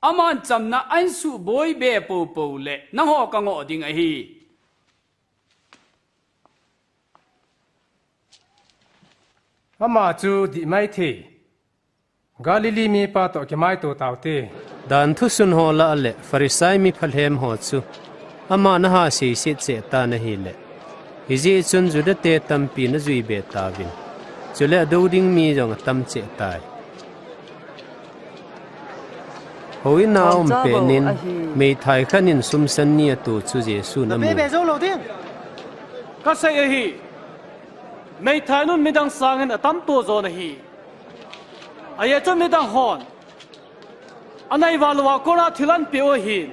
Aman chamna ahin suboi be poupou le nangho kangoh ding ahi. Ama chu dih maithei. Galilee mipa toh kimaito taute. Danthu sun ho lah le Pharisai mi phalhem ho chu ama ana ha seiset cheh tan ahile, hijeh chun Juda te tampin ajui be tauvin, chule adouding mi jong atam cheh tai. Houin a aum petnin, meithai khat in sumsan ni ato chu Jesun amu. Kasei ahi, meithai nun midang sangin atam to jon ahi. Ajeh chu midang hon anei val uva kona thil ahin peh u ahin,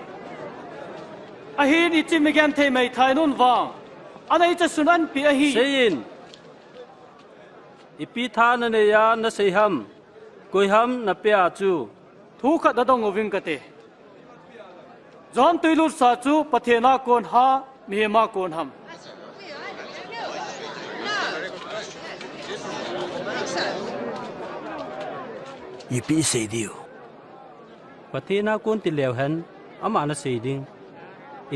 ahin hiche migenthei meithai nun vang anei chasun ahin peh ahi. Seiyin, ipi tha nanei a nasei ham? Koi ham napeh a chu? Thu khat nadong uving kate. John tuilutsa chu Pathen a kon ham, mihem a kon ham? Ipi isei diu? Pathen a kon tileu hen, ama nasei ding.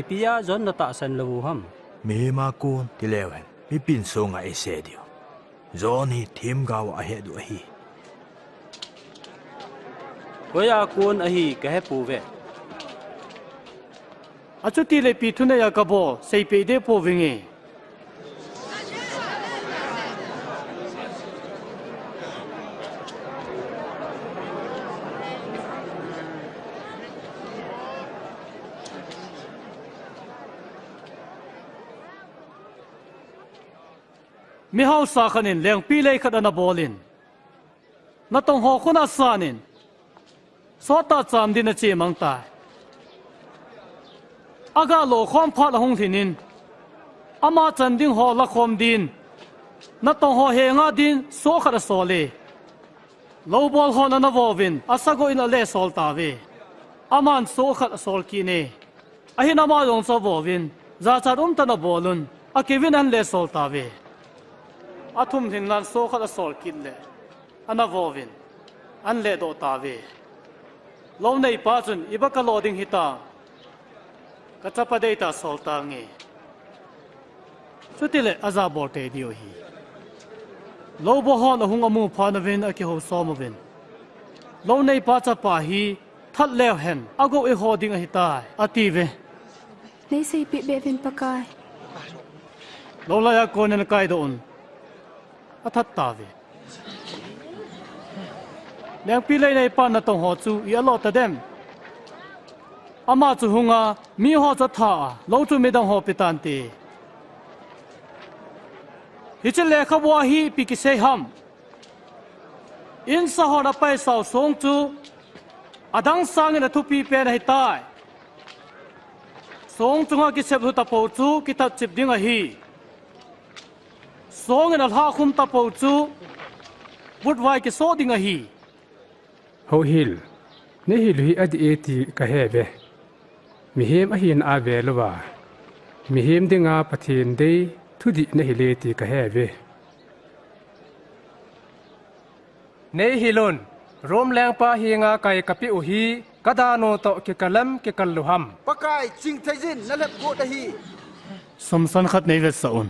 Ipi a John natahsan lou u ham? Mihem a kon tileu hen, mipin songa eisei diu. John hi themgao a ahet u ahi. Koi a kon ahi kahepouve. Achutile ipi thunei a kabol, seipeh deh pouvinge. Mihaosa khat in lengpilei khat ana bolin, natong ho khun asanin, sottah cham din ache mang tai. Aga lokhom phat ahung lhinin, ama chan ding ho lakhom din, natong ho henga din soh khat asol e. Loubol hon ana vo uvin, asagoh in ale sol tauve. Aman soh khat asol kit e. Ahin ama jong chu avo uvin, jachat umtah in abol un, akiuvin ahin le sol tauve. Athum lhin lan soh khat asol kit le, ana vo uvin, ahin le doh tauve. Lou neipa chun, "Iba kalo ding hitam? Kachapa deitah a sol tange." Chutile ajabol tei diu ahi. Loubol hon ahung amu phat uvin akihou som uvin, "Lou neipa chapa hi that leu hen, agoh iho ding ahitai," atiuve. Neiseipeh beh uvin Pakai. Loulai a konin akaidoh un, athat tauve. Lengpilei neipan natong ho chu i-alo tadem? Ama chu hunga, miho chu atha a, lou chu midang ho pe tante. Hiche lekhabua hi ipi kisei ham? Insa hon apaisau song chu adang sangin athupi pen ahitai. Song chunga kisep lhu tapou chu kithat chip ding ahi. Song in alhah khum tapou chu vutvai kisoh ding ahi. Houhil, neihil u hi adih e ti kahe uve. Mihem ahina a vel uva, mihem dinga Pathen dei thudih neihil e ti kahe uve. Neihil un, Rome lengpa henga kai kapeh u hi, kadanu toh kikal em kikal lou ham? Pakai, chingthei jin nalhep got ahi. Sumsan khat neivetsah un.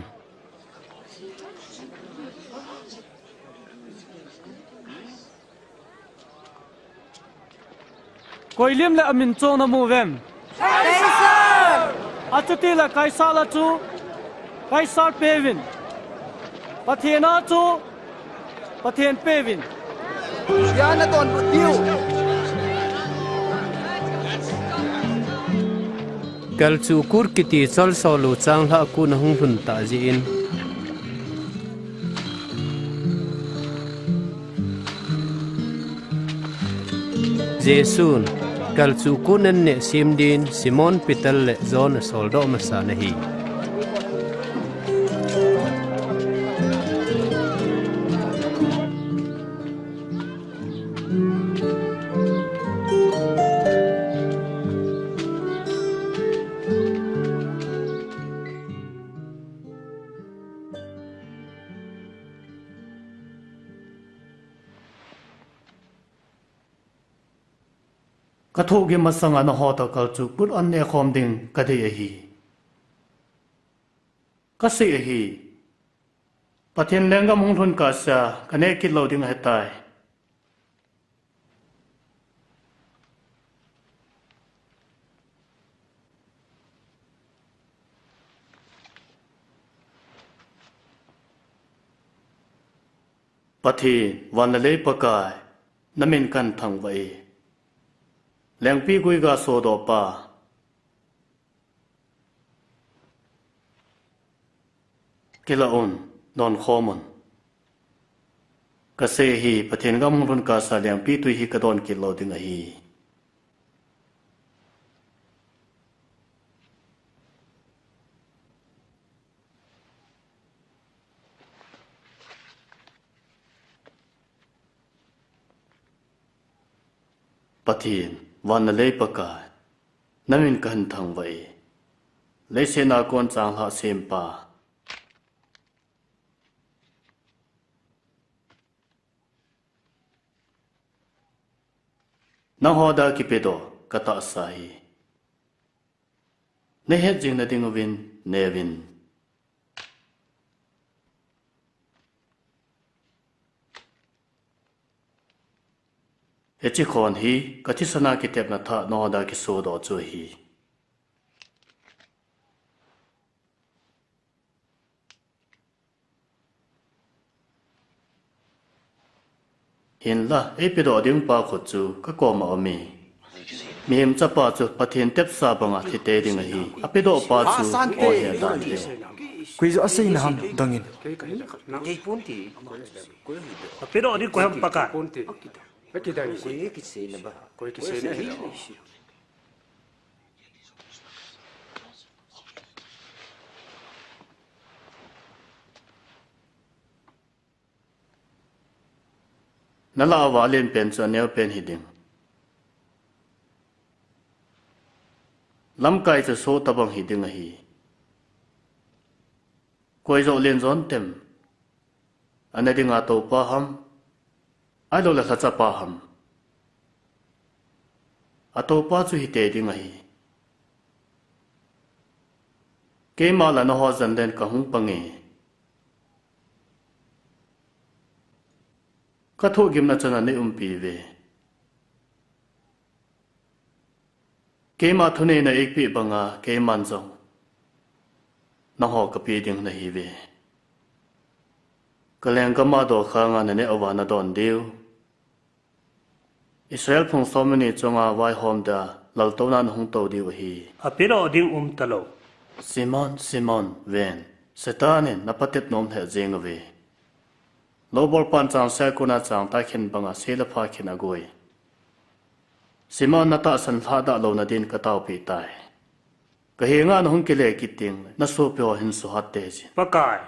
Koi lim le amin chong namu uvem? Kaisar! Achutile Kaisar a chu Kaisar peuvin, Pathen a chu Pathen peuvin. Sia nadonbut diu. Kalchuh kut kiti cholso lou changlhah kut ahung lhun tah jeh in, Jesun kalchuh kut nenneh sem din Simon Peter le John asoldoh masan ahi. Ka thohgim masanga nangho toh kalchuh put an nekhom ding kadei ahi. Kasei ahi. Pathen lenggam hung lhun kahsea, kaneh kit lou ding ahitai. Pathen, van le lei Pakai, namin kahin thangvah e. Lengpigui ga sodohpa. Kilah un, donkhom un. Kasei ahi, Pathen gam hung lhun kahsea lengpitwi hi kadon kit lou ding ahi. Pathen, van le lei Pakai, namin kahin thangvah e. Leiset a kon changlhah sempa. Nangho dia kipedoh katahsa hi. Nahet jing nading uvin neuvin. Hiche khon hi kathisana kitepna thah nangho dia kisodoh chu ahi. Hinla, eipedoh ding pa khut chu kakoma aume. Mihem chapa chu Pathen tepsa banga thite ding ahi. Apedoh pa chu ohe dan te. Koi joh asei naham dongin. Apedoh ding koi ham Pakai. Nalah uva alen pen chu aneo pen hiding. Lamkai chu soh tabang hiding ahi. Koi joh len jontem. Ana dinga toupa ham. Ahilouleh lhachapa ham. Atoupa chu hite ding ahi. Keima la nangho jan len kahung pange. Kathohgimna chana neiumpi uve. Keima thuneina eipeh banga keiman jong nangho kapeh ding nahiuve. Kalenggam a dokhanga naneh uva nadon diu. Israel phung somleni chunga vaihom dia laltouna nahung tou diu ahi. Apedoh ding umtalou. Simon, Simon, ven. Satan in napatep nom lheh jeng uve. Loubol pan changse a kona changtah khen banga seile pha khen agoi. Simon, natahsan lhadah louna din kataopeh tai. Kahenga nahung kile kit tengle nasopiho hin suhat teijin. Pakai,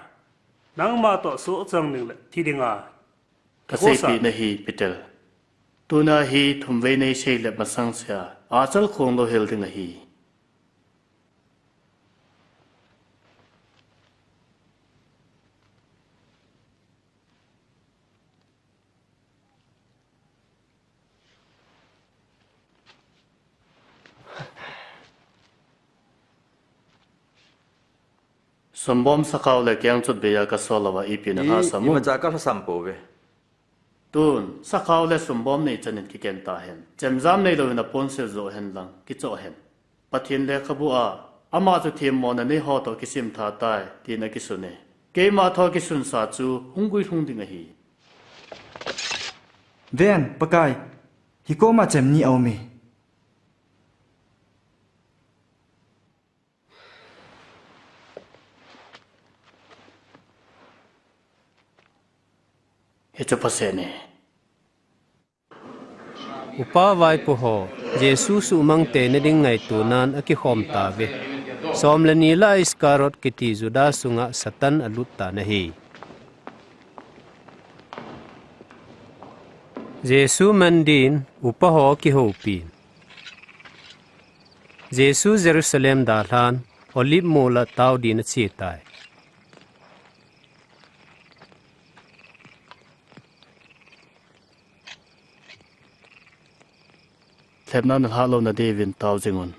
nangma toh sohchang dingle thi dinga kaseipeh nahi Peter. Tuna hi thumvei neiseile masangsea achal khong louhel ding ahi. Sumbom, sakhao le kengchot beiya kasol louva ipi nalhahsam u? Imacha kalhahsam pouve. Tun, sakhao le sumbom nei chanin kiken tahen. Chemjam neilouvin aponsil joh henlang, kichoh hen. Pathen lekhabu a, ama chu themmona neiho toh kisimtha tai, tin akisune. Keima thoh kisunsa chu hung guilhung ding ahi. Ven, Pakai, hikoma chemni aume. Hichu phaseh ne. Upa vaipo ho, Jesu suhmang teina ding ngaitonan akikhom tauve. Somleni lah a Iskariot kiti Juda sunga Satan alut tan ahi. Jesu man din upa ho kihoupin. Jesu Jerusalem dalhan, Olive mol a tao din ache tai. Sepna nalhah lou nadiuvin tao jingun.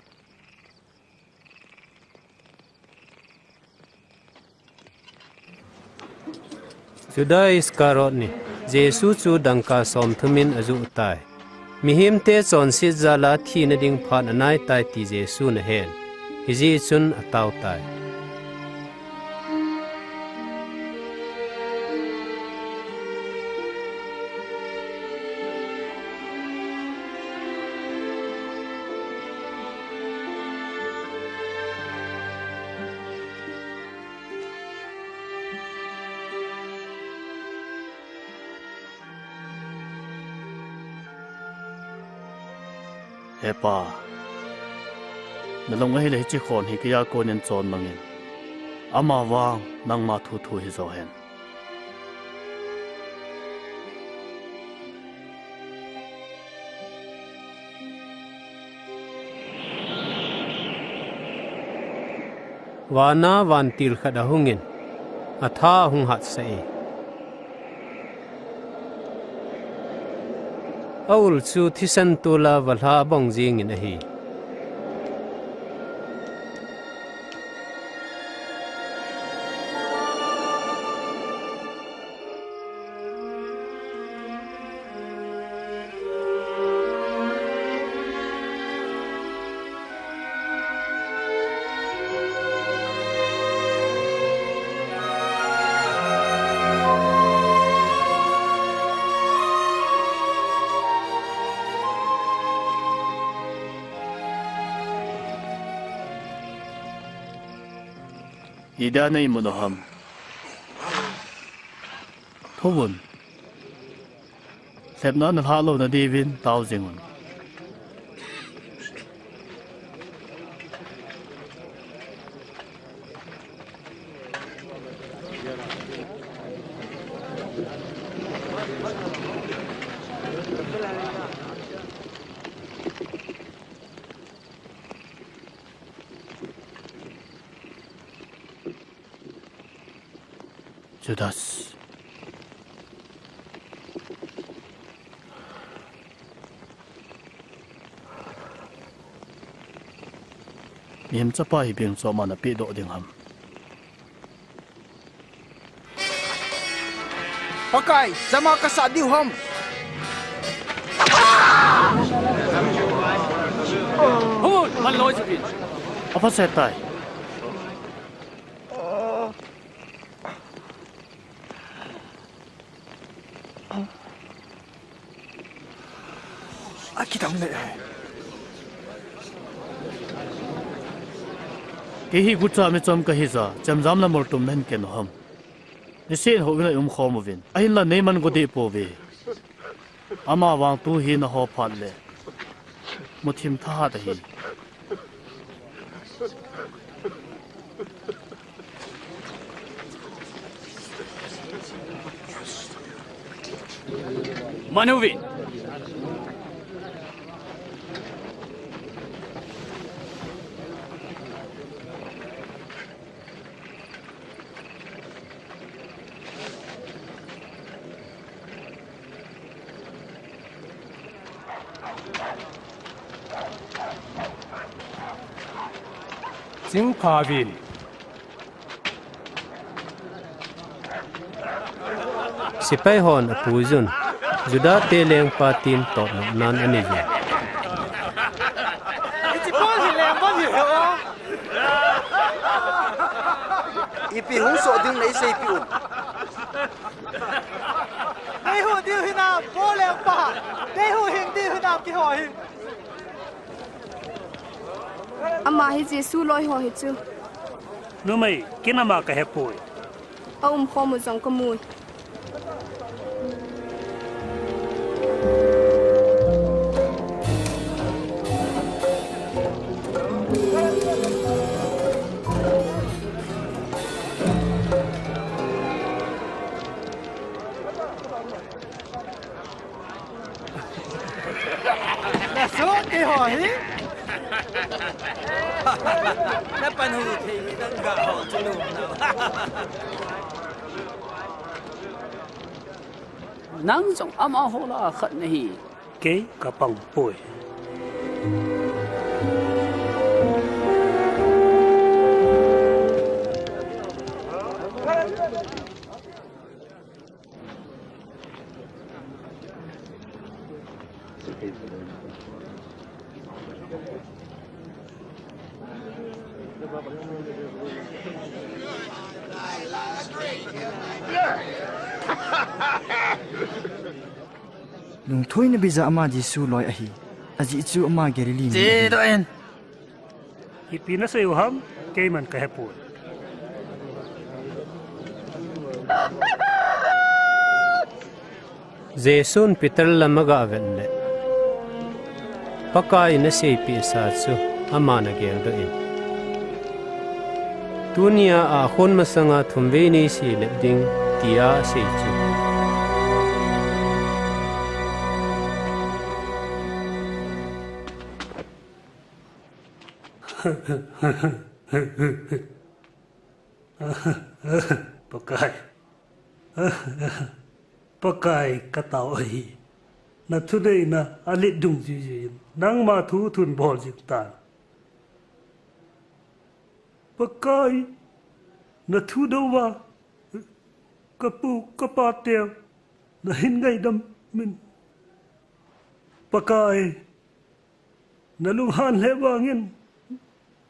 Juda Iscariot ni, Jesu chu dangka somthum in ajuh tai. Mihemte chonset jal a thina ding phat anai tai ti Jesun ahen. Hijeh chun atao tai. He Pa, nalung ahile hiche khon hi keiya konin chonmangin. Amavang nangma thu thu hijo hen. Vana vantil khat ahungin, atha ahung hatsah e. Aul chu thisan tola valha abong jingin ahi. Ida neimu u ham? Thuvun. Sepna nalhah lou nadiuvin tao jingun. Judas. Mihem Chapa hi beng chu aman apehdoh ding ham? Pakai, jama kasah diu ham? Hoi, man loi chu kin. Apha se tai. Akidang le. Kei hi gucha michom kahi jeh a, chemjam le moltum nahin ken u ham? Niseh in houin a i umkhom uvin. Ahinla neiman go deh pouve. Amavang tu hi naho phat le muthim thahat ahi. Man uvin. Chingpha uvin. Sepai hon apuijun, Juda te lengpa tin totnopnan anei jin. Hiche Paul hi lengpa hi ho. Ipi hung soh ding nei seipeh un. Nei hu diu hinam, Paul lengpa. Nei hu hing diu hinam keiho hi. Ama hi Jesu loi ho hi chu. Numei, ken ama kahepoi. Aumkhom u jong kamui. Nasoh keiho hi. Napan hu thei mi dang ga ho chu lum nau. Nang jong amaho lah a khat nahi. Kei kapang poi. Lungthoina beija ama Jesu loi ahi. Ajeh chu ama Galilee mi ahi. Chedoh in. Ipi nasei u ham, keiman kahepoi. Jesun Peter lam aga vet le, Pakaiyin aseipeh sa chu aman ageldoh in, tunia akhon masanga thumvei neisei lep ding, tia asei chu. Pakai. Pakai, katao ahi. Nathuneina alet dungjui jui in, nangma thu thun bol jing tan. Pakai, nathu douva kapu kapateu nahin ngaidam in. Pakai, nalunghan lheh vangin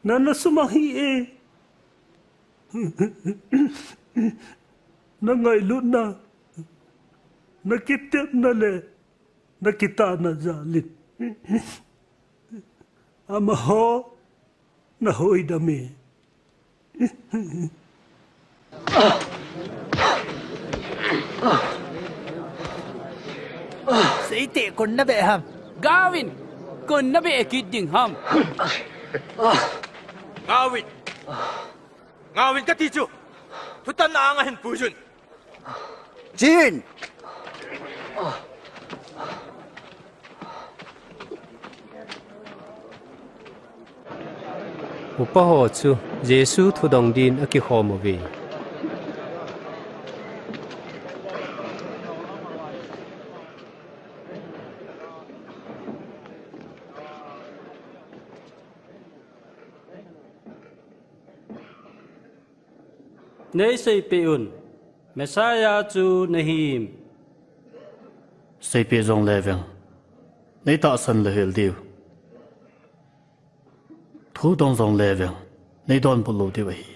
nana sumang hih e. Nangailutna, nakitepna le nakitahna jal in amaho nahoidam e. Seite, koin nabeh ham? Gaovin, koin nabeh kit ding ham? Gaovin. Gaovin kati chu. Thutanna anga hin puiyun. Chin! Upa ho chu Jesu thudong din akikhom uve. Neiseipeh un, Messiah chu nahim? Seipeh jongle veng, neitahsan louhel diu. Thudong jongle veng, neidonbut lou diu ahi.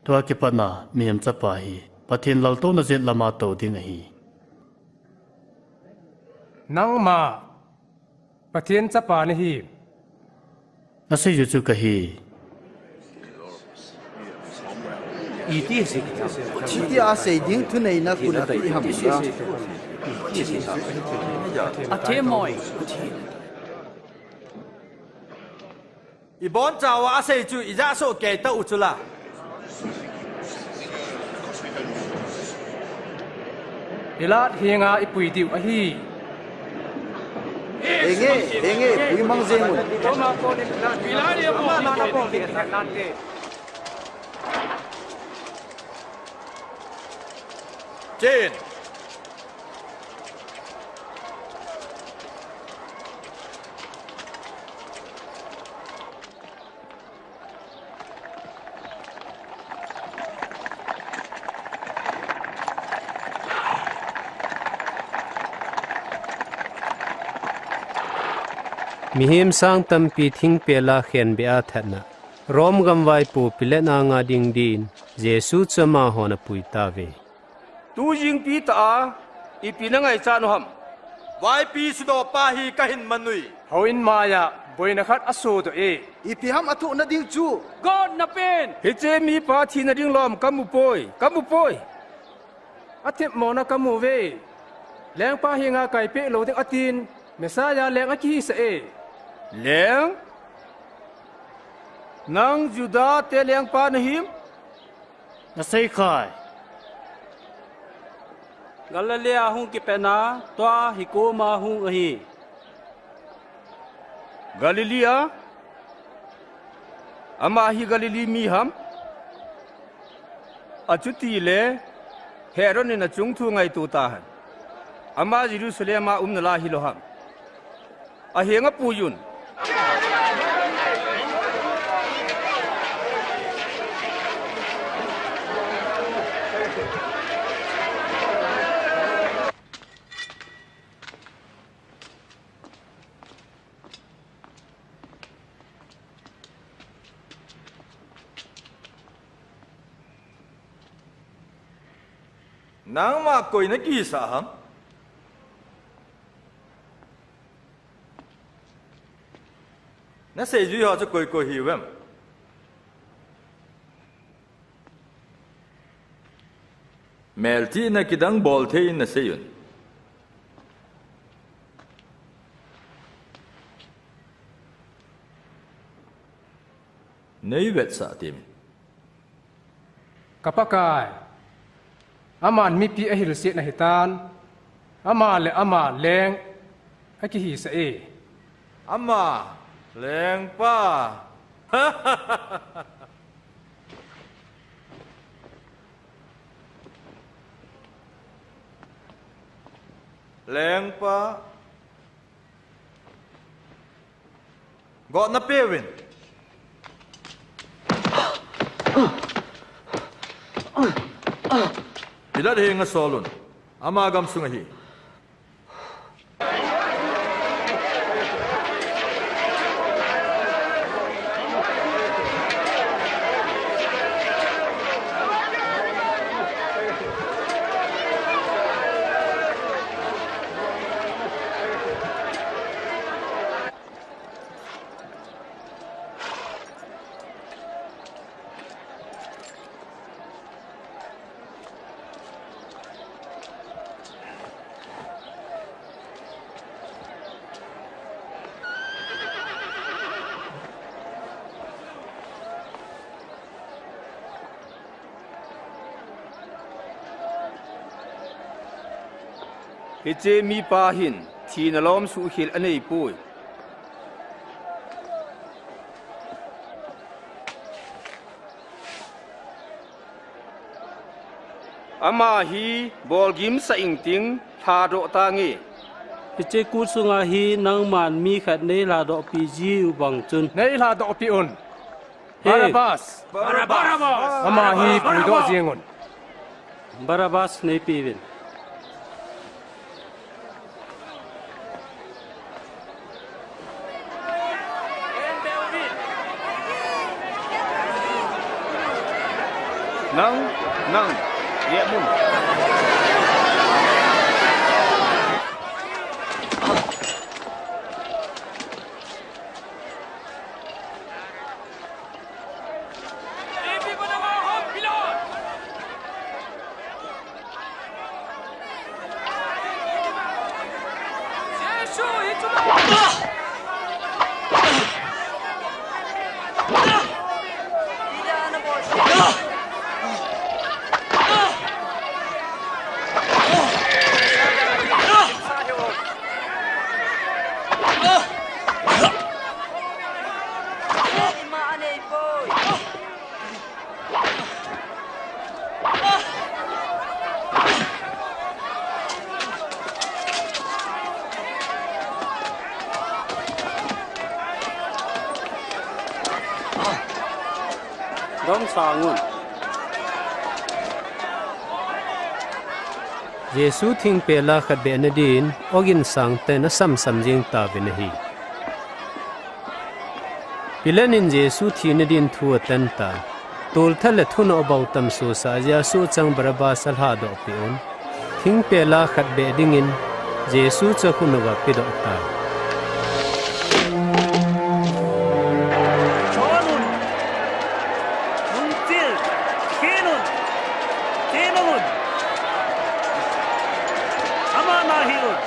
Tua kipatna mihem chapa hi Pathen laltouna jet lama tou ding ahi. Nangma Pathen chapa nahim? Nasei u chu kahi. Iti asei ding thuneina kun api ham? Athemmoi. Ibonchauva asei chu ijah soh kei tauh u chula. Pilat henga ipui diu ahi. Henge, henge, puimang jeng un. Chin. Mihem sang tampi thingpel a khenbeh a thatna, Rome gamvaipo Pilat anga ding din Jesu chu amahon apui tauve. Tujingpi tah a ipi nangaichat u ham? Vaipi sudohpa hi kahin man uve. Houin maiya boina khat asodoh e. Ipi ham athohna ding chu? Gotna pen! Hiche mipa thina ding lom kamu poi, kamu poi. Athemmona kamu uve. Lengpa henga kaipeh lou ding atin, Messiah leng akihisah e. Leng? Nang Juda te lengpa nahim? Nasei khai. Galilee a hung kipatna, tua hi koma hung ahi. Galilee a? Ama hi Galilee mi ham? Achutile Herod in achung thu ngaito tahen. Ama Jerusalem a um nalai hilou ham? Ahenga puiyun. Nangma koi nakihisah ham? Naseijui ho chu koi koi hiuvem? Melchihna kidang bolthei in naseiyun. Neivetsah temin. Ka Pakai, aman mipi ahilsetna hitan, ama le ama leng akihisah e. Ama lengpa. Lengpa. Gotna peuvin. Pilat henga solun. Ama gamsung ahi. Hiche mipa hin thina lom suhkhel aneipoi. Ama hi bolgim sah ingting, lhadoh tange. Hiche kut sunga hi nangman mi khat neilhadohpi jiu bang chun. Neilhadohpi un. He. Barabbas! Barabbas! Ama hi puidoh jeng un. Barabbas neipeuvin. Nang, nang, ye mun. Domsang un. Jesu thingpel a khat beh nadin, ogin sangtah in asamsam jeng tauvin ahi. Pilat in Jesu thina din thu atan tan, tolthat le thunoh bou tamsosah jeh a sohchang Barabbas alhadohpeh un, thingpel a khat beh dingin Jesu chu akhut uva apedoh tai. Chon un! Nungchil! Khen un! Khen un! Ama nahi un!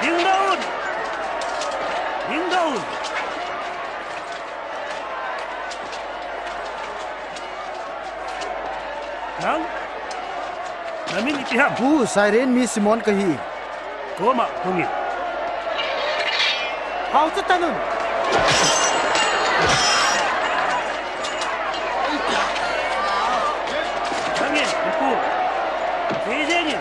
Dingdoh un! Nang? Namin ipi ham? Pu, Cyrene mi Simon kahi. Koma, hungin. Hau chu tanun. Hangin, ipu. Sijengin.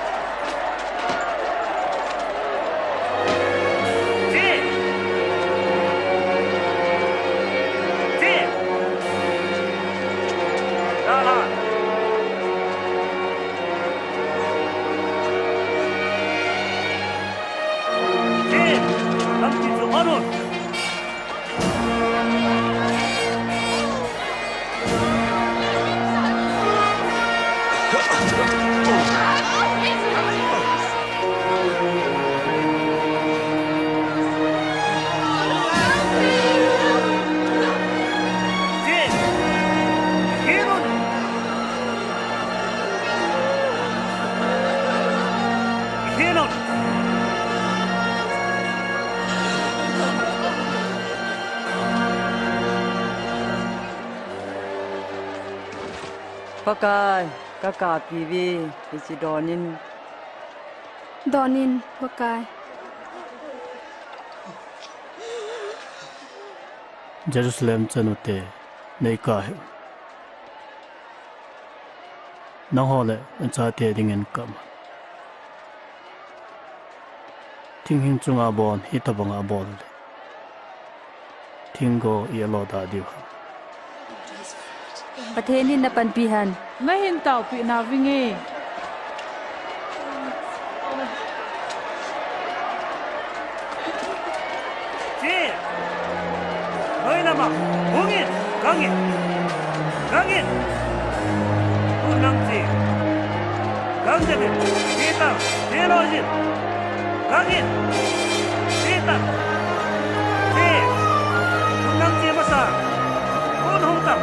Pakai, kakapi ve, hiche donin. Donin, Pakai. Jerusalem chanu te, neikah hih un. Nangho le nachate dingin kap un. Thinghing chunga bon, hitobanga bol le. Thinggo i alo da diu ham. Pathen in napanpi hen. Nahin taopi navinge. Chi. Noi lama. Hungin. Gangin. Gangin. Unang chi. Gangin. Peter. Theologian. Gangin. Peter. Chi. Unang chi masa. Un hung tam.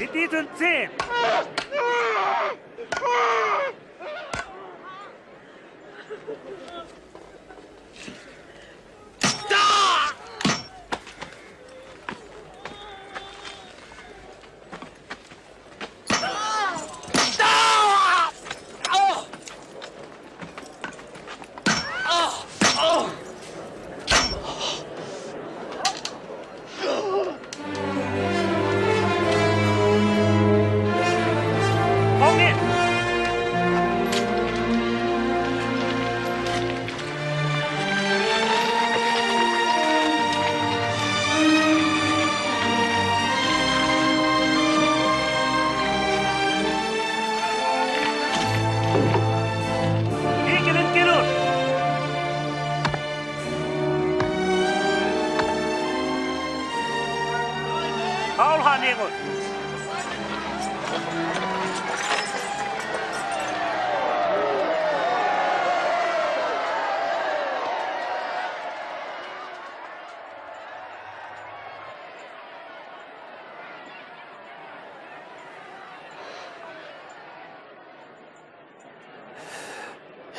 Hiti chun chen.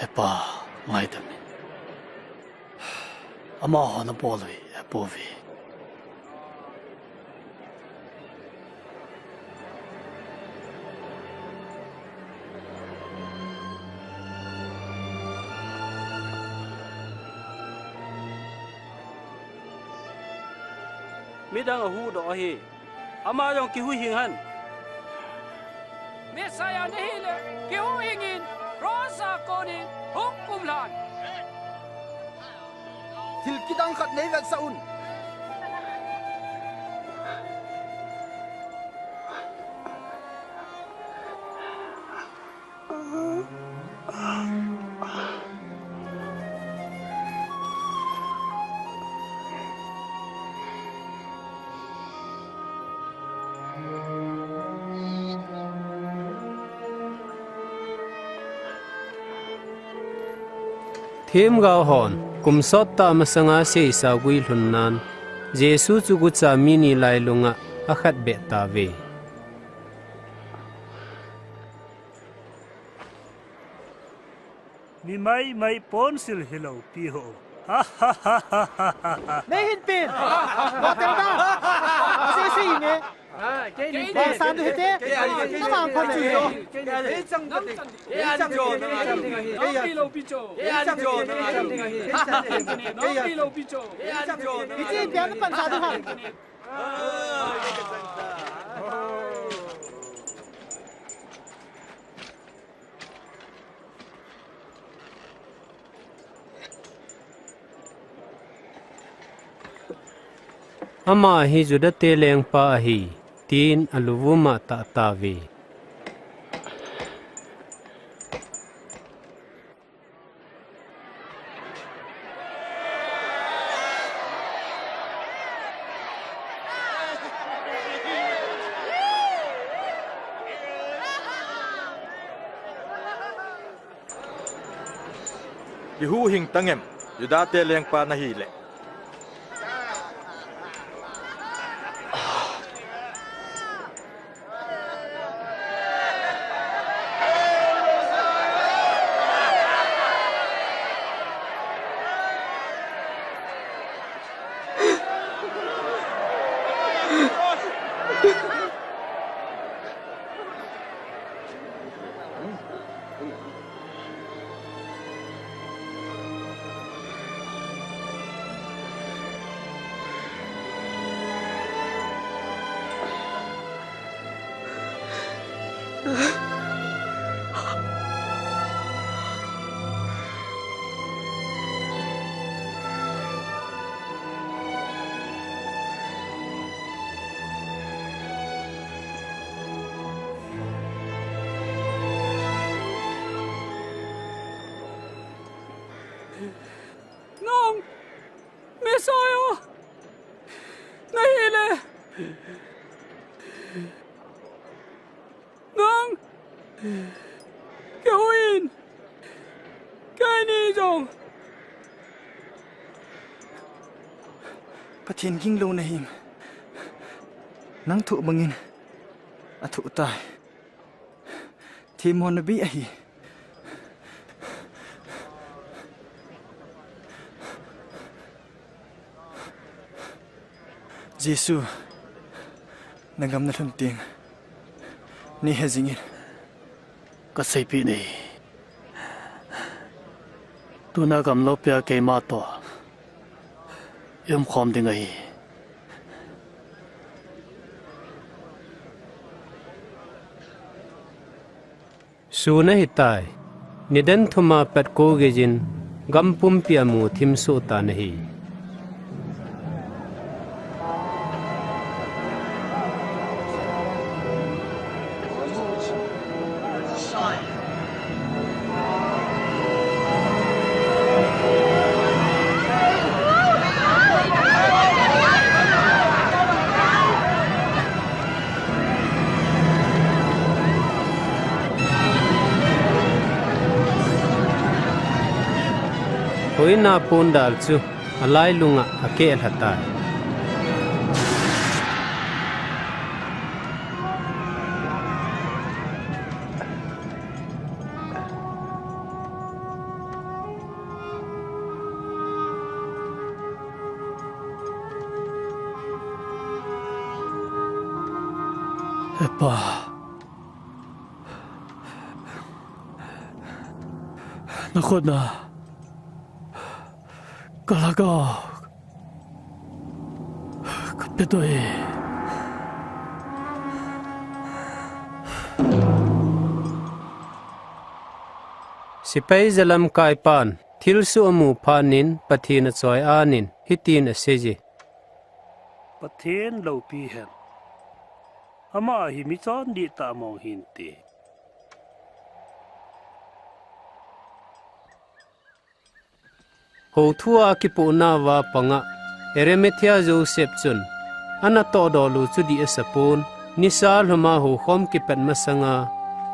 He Pa, ngaidam in. Amaho nabol u hi apouve. Midang ahuhdoh ahi. Ama jong kihuhhing hen. Messiah nahile, kihuhhing in, cross a konin, hung kumlhan. Thil kidang khat nei vetsah un. Themgao hon kum sot tah masanga seisa guilhun nan, Jesu chu gucha mi ni lailunga akhat beh tauve. Mi maimai ponsil hilou pi ho. Nei hin pen. Motel da. Ase se ne. Bang san du hite. Na bang kon ne. Hiche pia na pan sa du ha. Ama hi Juda te lengpa ahi, tin aluvum a atah tauve. Kihuhhing tangem, Juda te lengpa nahile. Nang Messiah nahile, nang kihuhhing in, keini jong Pathen ginglou nahim. Nang thoh bangin athoh tai. Themmo nabe ahi. Jesu, nagam nalhun teng nei he jingin. Kaseipeh e. Tuna gam loupia keima toh i umkhom ding ahi. Sun ahitai. Nidan thum a pat kou geijin gam pumpi a mu thim soh tan ahi. Hoina pondal chu alailunga akeh lha tai. He Pa, nakhut a kalhagao kape doh e. Sepai jalamkaipan thilsoh amu phat in Pathen achoi-at in hitin aseiye, Pathen loupi hen. Ama hi michondih tah mong hinte. Houthua kipohnauva panga Arimathea Joseph chun ana tohdoh u chu dih asapon, nisa lhuma houkhom kipat masanga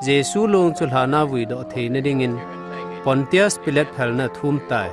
Jesu long chu lhana vuidoh theina dingin Pontius Pilate phalna athum tai.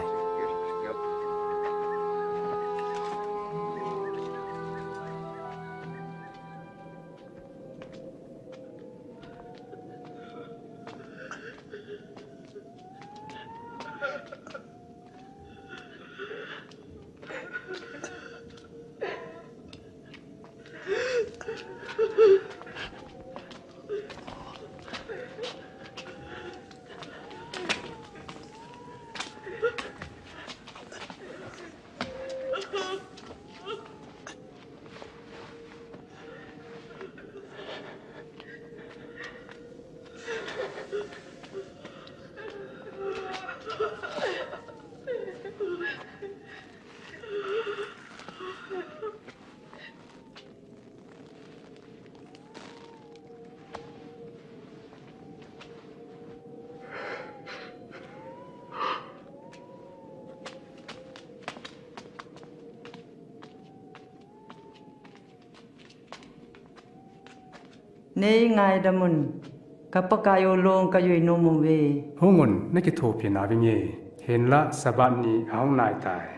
Nei ngaidamun, ka Pakai u long kajui nom uve. Hungun, nakithopi navinge, hinlah Sabbath ni ahung naitai.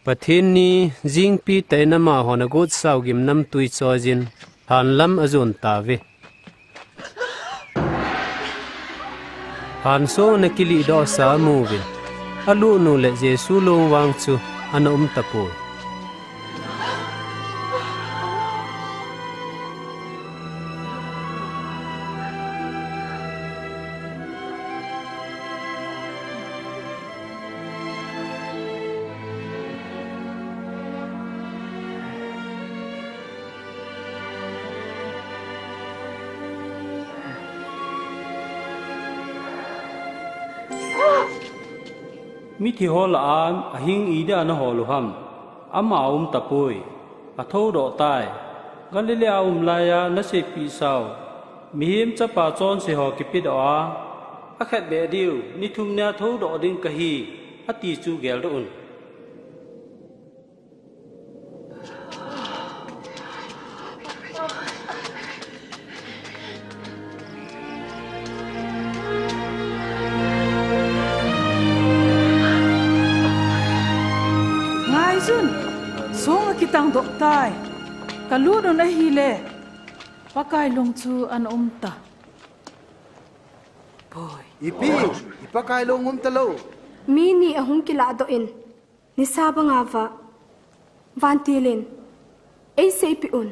Pathen ni jingpi tah in amahon agutsau gimnamtui choiyin, hanlam ajon tauve. Hansong ana kilihdohsa amuvin, alut u le Jesu long vang chu ana um tapoi. Mithi ho lah-an ahing idia nahol u ham? Ama aum tapoi. Athoudoh tai. Galilee a um laiya naseipeh sau, Mihem Chapa chonse ho kipedoh a, akhetbeh diu ni thum nia thoudoh ding kahi, ati chu geldoh un. Ngaiyun, song akitangdoh tai. Kalut un ahile, Pakai long chu ana um ta. Poi. Ipi, i Pakai long um talou. Mi ni ahung kilahdoh in, nisa banga vah, vantil in eiseipeh un.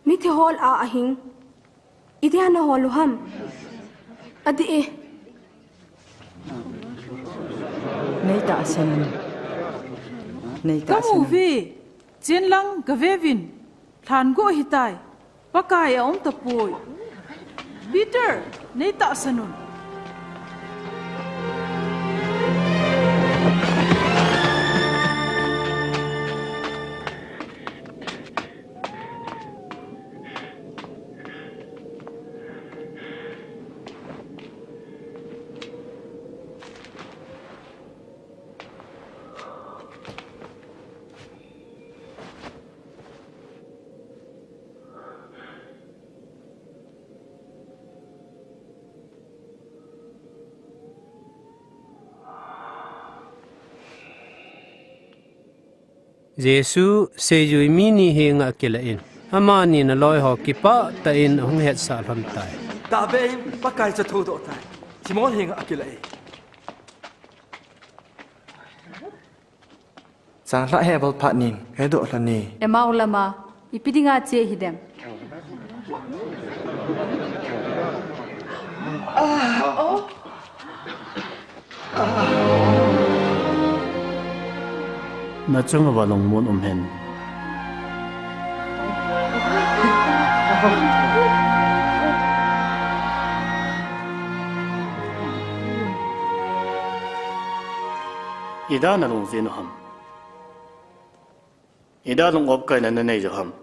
Mithi ho lah-a ahing idia nahol u ham? Adih e. Neitahsan un. Neitahsan un. Kamu uve, chenlang gaveuvin, lhangu ahitai. Pakai aum tapoi. Peter, neitahsan un. Jesu seijui mi ni henga akilah in, amani naloi ho kipah tah in ahung hetsah lhon tai. Tahbeh in Pakai chu athodoh tai. Simon henga akilai. Changlhah he bol phat nin, kadoh lha ni. Emau lama, ipi dinga che hidem. Nachung uva lungmon um hen. Ida nalung jin u ham? Ida lung opkaina nanei u ham?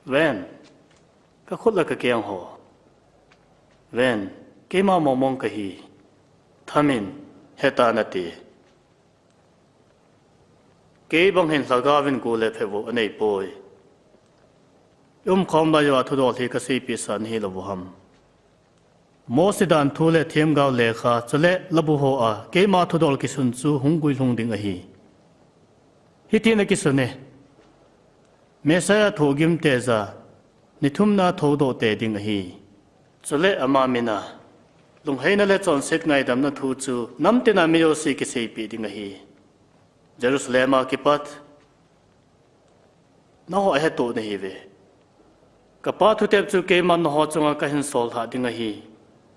Ven, kakhut le kakeng ho. Ven, keima mongmong kahi. Thamin, heta nate. Kei bang hin lhagao vin go le phevo anei poi. Umkhom lai uva thudol hi kaseipeh sa nahi lou u ham? Mose danthu le themgao lekha, chule labu hoa keima thudol kisun chu hung guilhung ding ahi. Hitin akisun e, Messiah thohgim teja, ni thumna thodoh tei ding ahi. Chule ama mina, lungheina le chonset ngaidamna thu chu namtina mi jouse kiseipeh ding ahi. Jerusalem a kipat, nangho ahetoh nahiuve. Kapa thutep chu keiman nangho chunga kahin sol lhah ding ahi.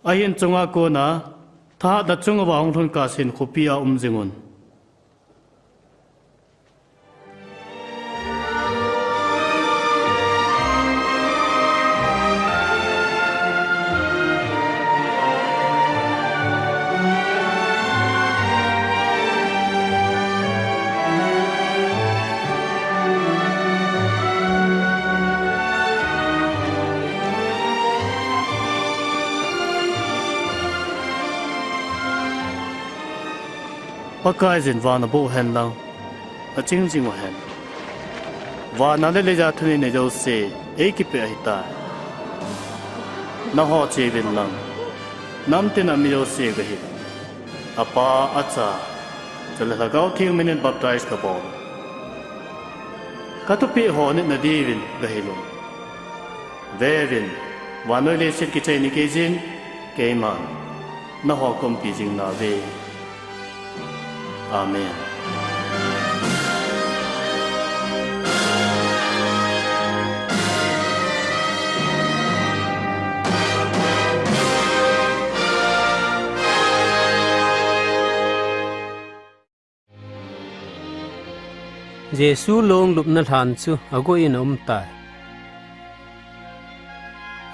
Ahin chunga kona, thahatna chung uva hung lhun kah sen khopia um jingun. Pakaiyin van aboh hen lang, aching jing uhen. Vana le leiya thuneina jouse eikipeh ahitai. Nangho cheuvin lang, namtina mi jouse gahi. Apa, Acha, chule Lhagao Theng minin baptize kabol. Kathupeh ho anit nadiuvin gahil un. Veuvin, vannoi leiset kichai nikeiyin, keiman nangho kaumpi jing nauve. Amen. Jesu long lupna lhan chu agoh in aum tai.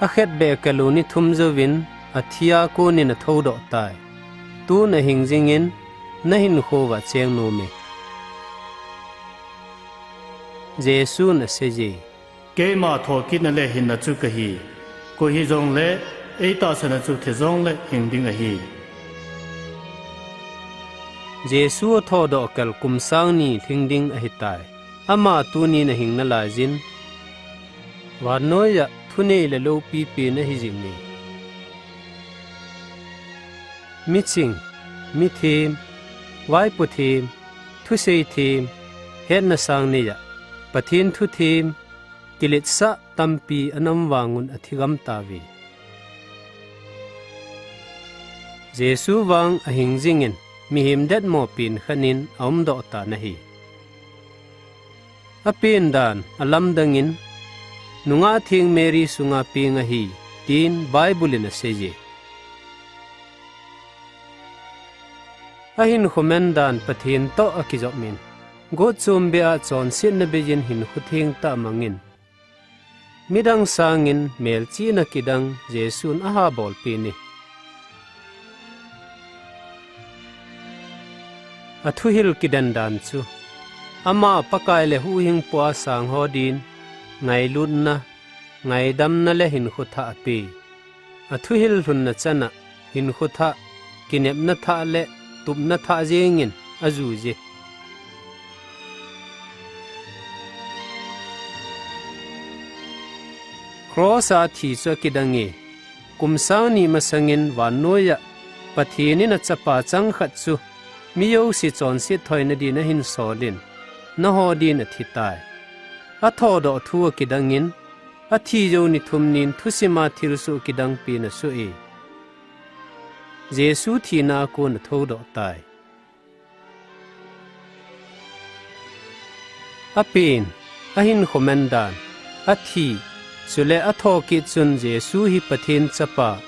Akhetbeh kalou ni thum jouvin athia konin athoudoh tai. Tun ahing jingin, nahinkho uva cheng nom e. Jesun aseiye. Keima thokitna le hinna chu kahi. Koi hijongle eitahsana chu thi jongle hing ding ahi. Jesu athodoh kal kum sang ni lhing ding ahitai. Ama tunin ahing nalaiyin, vannoiya thunei le loupi pen ahi jinge. Miching, mithem, vaipo them, thusei them, hetna sang neiya Pathen thu them, kiletsah tampi ana um vangun athi gam tauve. Jesu vang ahing jingin mihem detmo pen khat in aumdoh tan ahi. Apen dan alamdangin, nungah theng Mary sunga peng ahi, tin Bible in aseiye. Ahinkho man dan Pathen toh akijopin, gotchom beh a chonsetna beiyin hinkho thengtah amangin, midang sangin melchihna kidang Jesun ahabolpeh in, athuhil kidendan chu, ama Pakai le huhhingpu a sang ho din ngailutna, ngaidamna le hinkho thah ape. Athuhil lhunna chana hinkho thah, kinepna thah le tupna thah jengin ajuiye. Cross a thi chu akidange. Kum sang ni masangin vannoiya Pathen in achapa changkhat chu mi jouse chonset thoina din ahinsolin, nangho din athitai. Athodoh thu akidangin, Athi jou ni thum nin thusima thilsoh kidang pen asoh e. Jesu thina a kon athoudoh tai. Apen, ahinkho man dan, athi, chule athokit chun Jesu hi Pathen Chapa,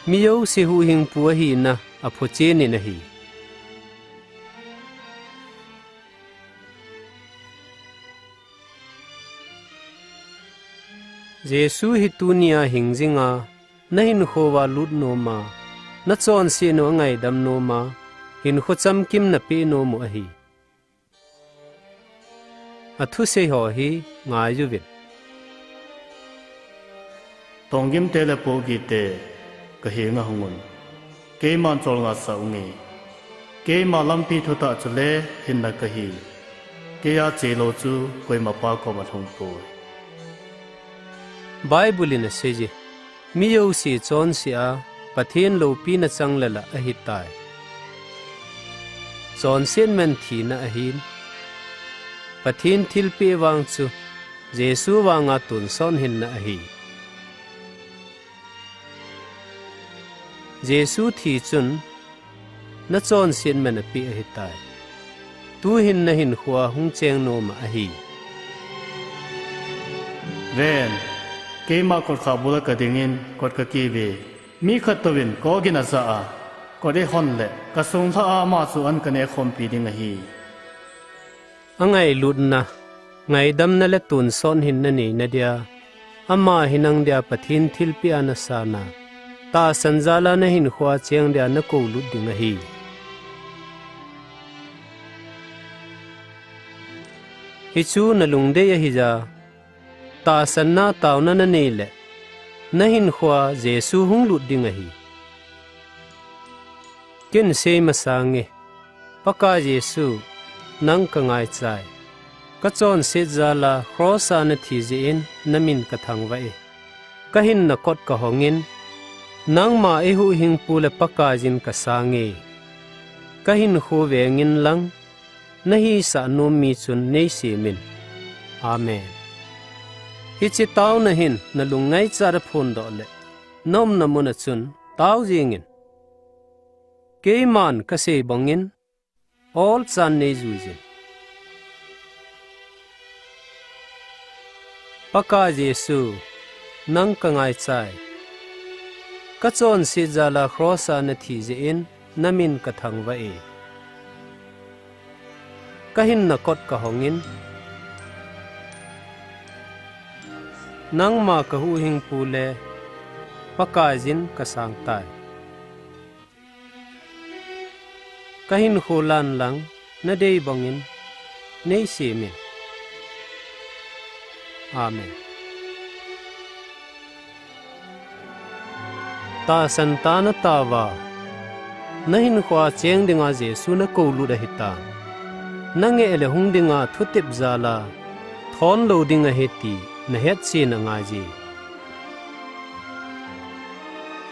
mi jouse huhhingpu ahina aphochen in ahi. Jesu hi tunia hing jinga, nahinkho uva lut noma, nachonset u angaidam noma, hinkho chamkim napeh nom u ahi. Athusei ho hi ngai uvin. Tonggim te le pohgih te, kahenga hungun. Keiman cholngah sah unge. Keima lampi thutah chule hinna kahi. Keija chelou chu koimapa koma lhungpoi. Bible in asei je, mi jouse chonse a, Pathen loupina chang le lah ahitai. Chonset man thina ahin. Pathen thilpeh vang chu, Jesu vanga tonsot hinna ahi. Jesu thi chun, nachonset man apeh ahitai. Tuhin nahinkhoa hung cheng nom ahi. Ven, keima kotkhah bula kadingin kot kakive. Mi khat touvin kogin ajah a, kot eihon le, kasung lhah a ama chu an kaneh khompi ding ahi. Angailutna, ngaidamna le tonsot hinna neina dia, ama hi nang dia Pathen thilpeh a nasan a, tahsan jal a nahinkhoa cheng dia nakoulut ding ahi. Hichu nalungdei ahija, tahsanna taona nanei le, nahinkhoa Jesu hunglut ding ahi. Ken sei masange, Pakai Jesu, nang kangaichai. Kachonset jal a cross a nathi jeh in namin kathangvah e. Kahinna kot kahongin, nangma eihuhhingpu le Pakaiyin kasange. Kahinkho vengin lang, nahisah nom mi chun neisemin. Amen. Hiche taona hin nalung ngaichat a phondoh le, naumna muna chun tao jengin. Keiman kasei bangin, olchan neijuijin. Pakai Jesu, nang kangaichai. Kachonset jal a cross a nathi jeh in namin kathangvah e. Kahinna kot kahongin, nangma kahuhhingpu le Pakaiyin kasangtai. Kahinkho lan lang nadei bangin neisemin. Amen. Tahsan tah a nataova, nahinkhoa cheng dinga Jesu nakoulut ahitan. Nangeh le hung dinga thutep jal a thon lou ding ahi ti nahetchen angaiye.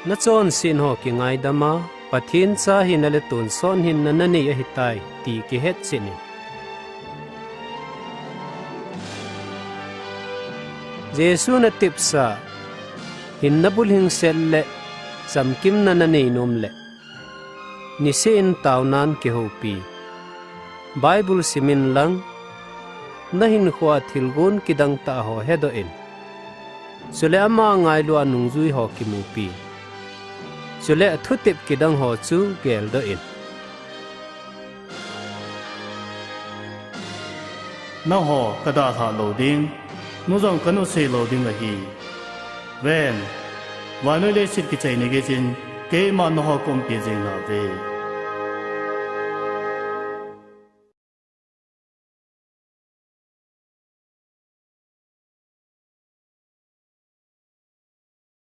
Nachonset ho kingaidam a, Pathen cha hina le tonsot hinna nanei ahitai ti kihetchen in. Jesu natepsa, hinna bulhingset le chamkimna nanei nom le, niseh in taonan kihoupi. Bible simin lang, nahinkhoa thilgon kidang tah ho hedoh in. Chule ama ngailu a nungjui ho kimupi. Chule athutep kidang ho chu geldoh in. Nangho kadalhah lou ding, nu jong kanusei lou ding ahi. Ven, vannoi leiset kichai ni geiyin, keiman nangho kaumpi jing nauve.